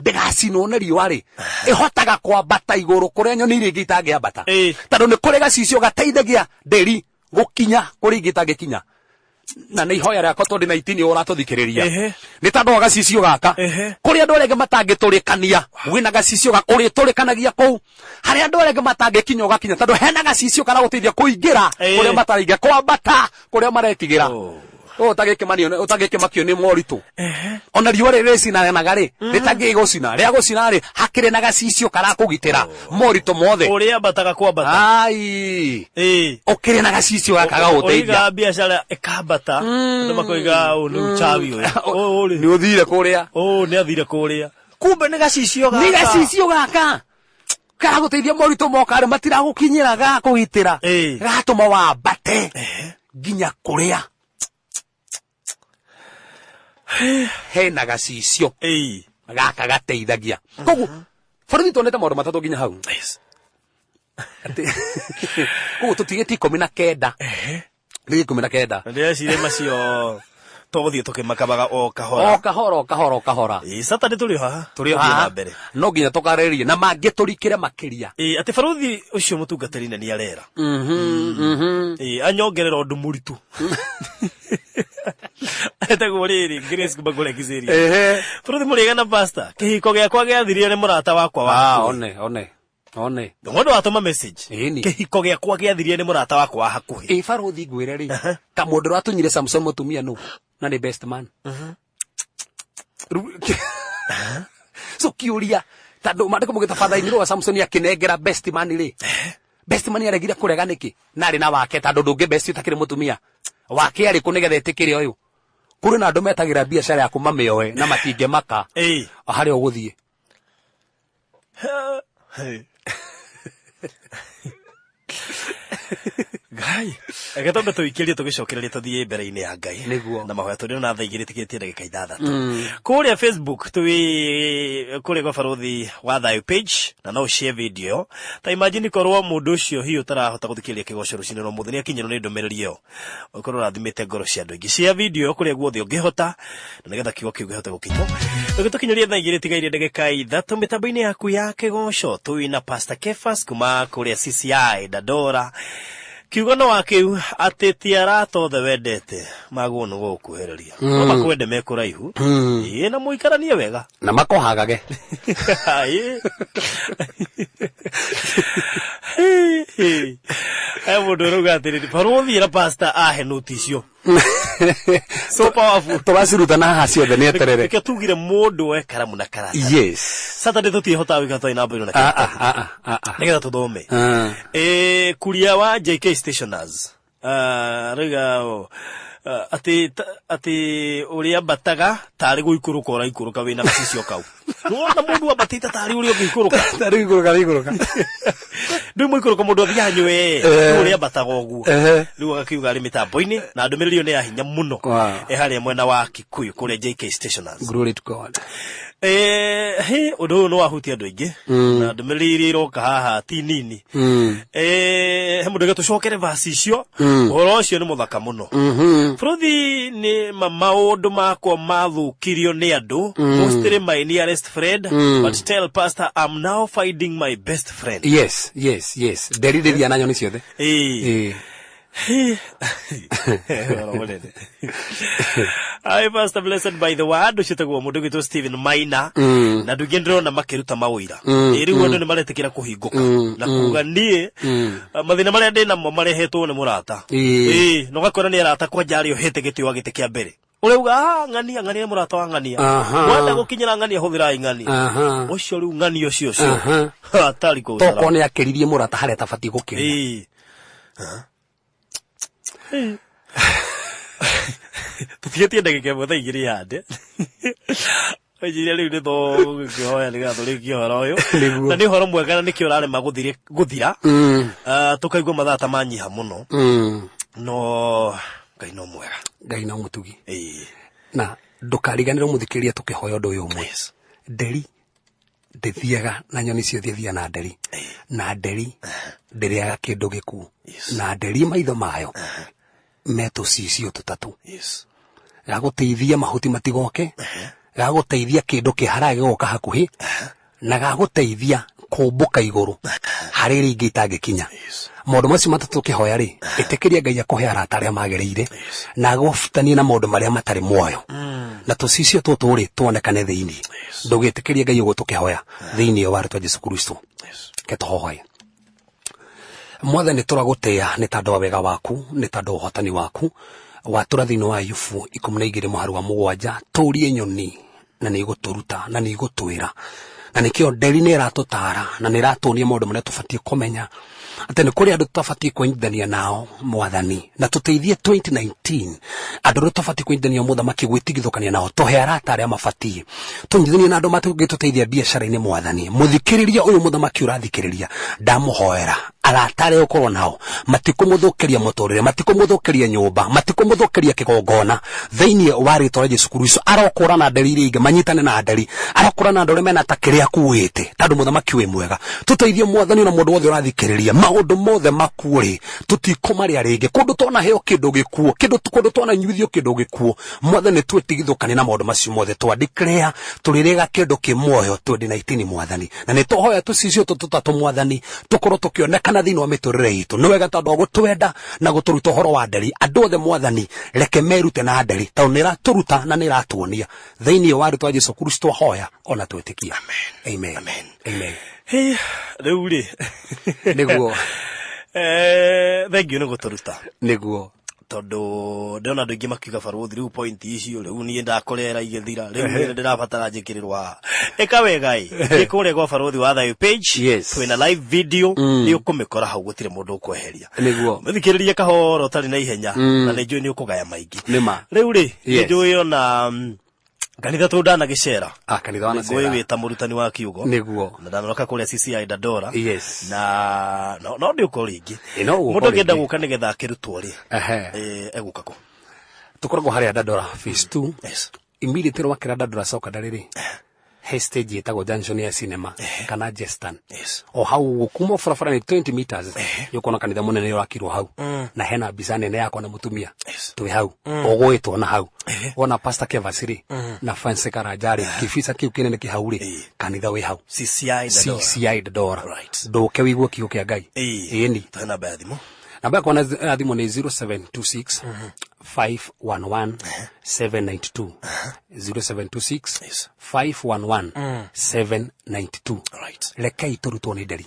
ndĩgacinwo nĩ riũa rĩ, ĩhotaga kwambata igũrũ kũrĩa nyoni iria ingĩ itangĩambata, tondũ nĩ kũrĩ gacicio gateithagia nderi gũkinya kũrĩa ingĩ itangĩkinya. Na nĩ ihoya rĩakwa, tondũ na itini ũratũthikĩrĩria, nĩ tondũ wa gacicio gaka, kũrĩa andũ arĩa angĩ matangĩtũrĩkania, wĩna gacicio gaka ũrĩtũrĩkanagia kũu. Harĩa andũ arĩa angĩ matangĩkinya, ũgakinya, tondũ hena gacicio karagũteithia kũingĩra kũrĩa mataraingĩra, kwambata kũrĩa maretigĩra. Ũyũ ũtangĩkĩmakio nĩ moritũ, ona riũa rĩrĩ rĩcinanaga rĩ, rĩtangĩgũcina, rĩa gũcina rĩ, hakĩrĩ na gacicio karakũgitĩra moritũ mothe. Ũrĩa ambataga kwambata. Ai, ũkĩrĩ na gacicio gaka gagũteithia. Ũiga biacara ĩkambata, andũ makoiga ũyũ nĩ uchawi ũyũ. Ũyũ rĩ, nĩ ũthire kũrĩa. Ũyũ nĩ athire kũrĩa, kumbe nĩ gacicio gaka. Nĩ gacicio gaka. Karagũteithia moritũ moka rĩ, matiragũkinyĩra, gagakũgitĩra, gatũma wambate nginya kũrĩa hena gacicio. Gaka gateithagia. Koguo borithi tuonete maũndũ matatũ nginya hau. Koguo tũtigĩtie 19, nĩ 19. Ndĩreciria macio tũgũthiĩ tũkĩmakabaga o kahora. O kahora, o kahora, o kahora. Ĩĩ, Saturday tũrĩ o haha. Tũrĩ o Tũthiĩ na haha mbere. No nginya tũkarĩrĩrie na mangĩ tũrikĩre makĩria. Ĩĩ, atĩ barũthi ũcio mũtungatĩri na nĩ arera. Ĩĩ, anyongerera ũndũ mũritũ. Etagwo rĩrĩ Grace Mbagũre Kiseria. Barũthi mũrĩega na pastor, kĩhiko gĩakwa gĩathirio nĩ mũrata wakwa wa Ah, hakuhĩ. One one one. Mũndũ watũma message. Ĩni. Kĩhiko gĩakwa gĩathirio nĩ mũrata wakwa wa hakuhĩ. Ĩ barũthi, ngwĩre rĩ, ta mũndũ ũratunyire Samson mũtumia nũ na nĩ best man. So kĩũria, tondũ maandĩko mũgĩta father-in law wa Samson akĩnengera best man rĩ, best man aregire kũrega nĩkĩ na arĩ na wake? Tondũ ndũngĩ best ũtakĩrĩ mũtumia wake arĩ kũ nĩgetha ĩtĩkĩre ũyũ? Kũrĩ na andũ metagĩra biacara yaku mamĩoe na matingĩmaka harĩa ũgũthiĩ. Hey. Ngai, reke twambe tũikĩrie tũgĩcokereria tũthiĩ mbere-inĩ ya Ngai. Nĩguo. Na mahoya tũrĩ na thaa 2 tigĩtie ndagĩka 6. Kũrĩa Facebook twĩ kũrĩa gwa Barũthi wa Thayũ page na no share video ĩyo. Ta imagine korwo mũndũ ũcio hihi ũtarahota gũthikĩrĩria kĩgoco rũcinĩ rwa ũmũthĩ nĩ akinyĩrwo nĩ ndũmĩrĩri ĩyo. Ũkorwo ũrathimĩte ngoro cia andũ aingĩ. Share video ĩyo kũrĩa guothe ũngĩhota na nĩgetha kiugo kĩu kĩhote gũkinya. Tũgĩtũkinyĩria thaa 2 tigaire ndagĩka 3 mĩtambo-inĩ yaku ya kĩgoco twĩ na Pastor Kefas kuma kũrĩa CCI Dandora. Kiugo no wakĩu atĩ ti arata othe wendete magwo nĩ gũgũkuhĩrĩria. No makwende me kũraihu. Ĩĩ, na mũikaranie wega. Na makohagage. Ĩĩ. He mũndũ ũrauga atĩrĩrĩ, barũthi na pastor ahe nũti icio. So powerful. Tũgaciruta na haha ciothe nĩ eterere. Nĩkĩo tugire mũndũ oe karamu na karatathi. Saturday tũtiĩhotaga gũikara tũtarĩ na mbũirũ na Ah, karatathi. ah, ah, ah, ah. Nĩgetha tũthome. Kuria wa JK Stationers arauga atĩ atĩ ũrĩa ambataga tarĩ gũikũrũka ũraikũrũka wĩna gacicio kau. Nĩwona mũndũ ambatĩte tarĩ ũrĩa ũngĩikũrũka. Tarĩ ikũrũka ikũrũka. Ndũĩ mũikũrũko mũndũ athiaga nywe ũrĩa ambataga ũguo. Rĩu agakiuga arĩ mĩtambo-inĩ na ndũmĩrĩri ĩyo nĩ ya hinya mũno. Ĩ harĩa mwena wa Kikuyu kũrĩa JK Stationers. Glory to God. He ũndũ ũyũ nĩ wahutia andũ aingĩ na ndũmĩrĩri iria iroka haha ti nini. He mũndũ tũcokere vasi icio, ũhoro ũcio nĩ mũthaka mũno. Bũrũthi nĩ maũndũ makwa mathũkirio nĩ andũ, mostly my nearest friend, but tell pastor I'm now finding my best friend. Yes, nderi ndĩthiaga na nyoni ciothe. Ĩĩ. Ũhoro mũnene. Hi Pastor, blessed by the word ũcio tagwo mũndũ ũgwĩtwo Stephen Maina na andũ aingĩ ndĩrona makĩruta maũira. Ĩ rĩu andũ nĩ maretĩkĩra kũhingũka na kuga niĩ mathĩna marĩa ndĩ namo marehetwo nĩ mũrata. Ĩ na ũgakora nĩ arata kwanja arĩa ũhete gĩtĩ wa gĩtĩ kĩa mbere ũrauga, "Ah, ng'ania ng'ania nĩ mũrata wa ng'ania." Wenda gũkinyĩra ng'ania hũthĩrai ng'ania ũcio rĩu ng'ania ũcio ũcio hatari kũu. Tokorwo nĩ akĩririe mũrata harĩa atabatiĩ gũkĩria. Ĩĩ. Tũtigĩtie ndagĩka 1 thaa 2 yande njire rĩu nĩ tũgũkĩhoya nĩgetha tũrĩkie ũhoro ũyũ. Nĩguo. Na nĩ ũhoro mwega na nĩkĩo ũrarema gũthira. Tũkaigua mathaa ta manyiha mũno, no Ngai no mwega. Ngai no mũtugi. Na ndũkariganĩrwo mũthikĩrĩria tũkĩhoya ũndũ ũyũ ũmwe. Nderi ndĩthiaga na nyoni ciothe, thiaga na nderi, na nderi ndĩrĩaga kĩndũ gĩkuũ. Na nderi maitho mayo me tũcicio tũtatũ, gagũteithia mahuti matigoke, gagũteithia kĩndũ kĩhara gĩgoka hakuhĩ, na gagũteithia kũmbũka igũrũ harĩ iria ingĩ itangĩkinya. Maũndũ macio matatũ ũkĩhoya rĩ, ĩtĩkĩria Ngai akũhe arata arĩa magĩrĩire na agũbutanie na maũndũ marĩa matarĩ muoyo, na tũcicio tũtũ rĩ tuonekane thĩinĩ. Ndũgĩtĩkĩrie Ngai ũguo tũkĩhoya thĩinĩ wa rĩtwa Jesu Kristo. Ke tũhoe. Mwathani, tũragũtĩĩa nĩ tondũ wa wega waku, nĩ tondũ wa ũhotani waku watũra thĩinĩ wa Ayubu 12 mũhari wa 7, tũrie nyoni na nĩ igũtũruta na nĩ igũtwĩra. Na nĩkĩo nderi nĩ ĩratũtara na nĩ ĩratuonia maũndũ marĩa tũbatiĩ kũmenya. Atĩ nĩ kũrĩ andũ tũtabatiĩ kwĩnyitithania nao mwathani, na tũteithie 2019 andũ arĩa tũtabatiĩ kwĩnyitithania mũthamaki gwĩtigithũkania nao, tũhe arata arĩa mabatiĩ tũnyitithanie na andũ matũngĩtũteithia biacara-inĩ mwathani. Mũthikĩrĩria ũyũ mũthamaki ũrathikĩrĩria, ndamũhoera arata arĩa ũkorwo nao matikũmũthũkĩria mũtũrĩre, matikũmũthũkĩria nyũmba, matikũmũthũkĩria kĩgongona thĩinĩ wa rĩtwa rĩa Jesu Kristo. Arokũra na nderi iria ingĩ, manyitane na nderi, arokũra na andũ arĩa mena ta kĩrĩa akuĩte, tondũ mũthamaki wĩ mwega. Tũteithie mwathani na mũndũ wothe ũrathikĩrĩria, maũndũ mothe makuo rĩ tũtikũmarĩa rĩngĩ. Kũndũ twanaheo kĩndũ gĩkuo, kĩndũ kũndũ twananyuithio kĩndũ gĩkuo, mwathani twĩtigithũkane na maũndũ macio mothe, twa declare tũrĩrĩga kĩndũ kĩ muoyo 2019 mwathani. Na nĩ tũhoya tũcicio tũtũ mwathani tũkorwo tũkĩonekana thĩinĩ wa mĩtũrĩre itũ. Nĩ wega tondũ wa gũtwenda na gũtũruta ũhoro wa nderi. Andũ othe mwathani reke merute na nderi, tondũ nĩ ĩratũruta na nĩ ĩratuonia. Thĩinĩ wa rĩtwa Jesu Kristo hoya ona twĩtĩkia. Amen. Amen. Amen. Hey, rĩu rĩ. Nĩguo. Thank you nĩ gũtũruta. Nĩguo. Tondũ ndĩrona andũ aingĩ makiuga, "Barũthi, rĩu point icio rĩu niĩ ndakorera igĩthira, rĩu niĩ ndĩrabatara njĩkĩrĩrwo haha." Ĩka wega ĩ, thiĩ kũrĩa gwa Barũthi wa Thayũ page. Twĩna live video, nĩ ũkũmĩkora hau, gũtirĩ mũndũ ũkweheria. Mũthikĩrĩrie kahora ũtarĩ na ihenya, na nĩ njũĩ nĩ ũkũgaya maingĩ. Nĩma. Rĩu rĩ, nĩ njũĩ ona kanitha tũ ndanagĩcera. Ah, kanitha wa ngũĩ Nacera. wĩ ta mũrutani wa kiugo. Na ndanoka kũrĩa CCI Dandora. Na no ndĩũka rĩngĩ. Ĩ, no ũgũka Mũndũ angĩenda rĩngĩ. gũka nĩgetha akĩrutwo rĩ, egũka kũ? Tũkoragwo harĩa Dandora phase 2. Immediately wakĩra Dandora secondary rĩ, he stage ĩtagwo junction ya cinema kana Jestan. O hau ũguo kuma barabara nĩ 20 meters, nĩ ũkuona kanitha mũnene ũrakirwo hau, na hena mbica nene yakwa na mũtumia twĩ hau ũgũĩtwo na hau wona Pastor Kevas rĩ na Fancy Karanja rĩ, kĩbica kĩu kĩnene kĩ hau rĩ, kanitha wĩ hau. CCI Dandora. CCI Dandora. Ndũke wĩigue kiugo kĩa Ngai. Ĩni. Tũhe namba ya thimũ. Namba yakwa ya thimũ nĩ 0726 511 792, 0726 511 792. Rekei tũrutwo nĩ nderi.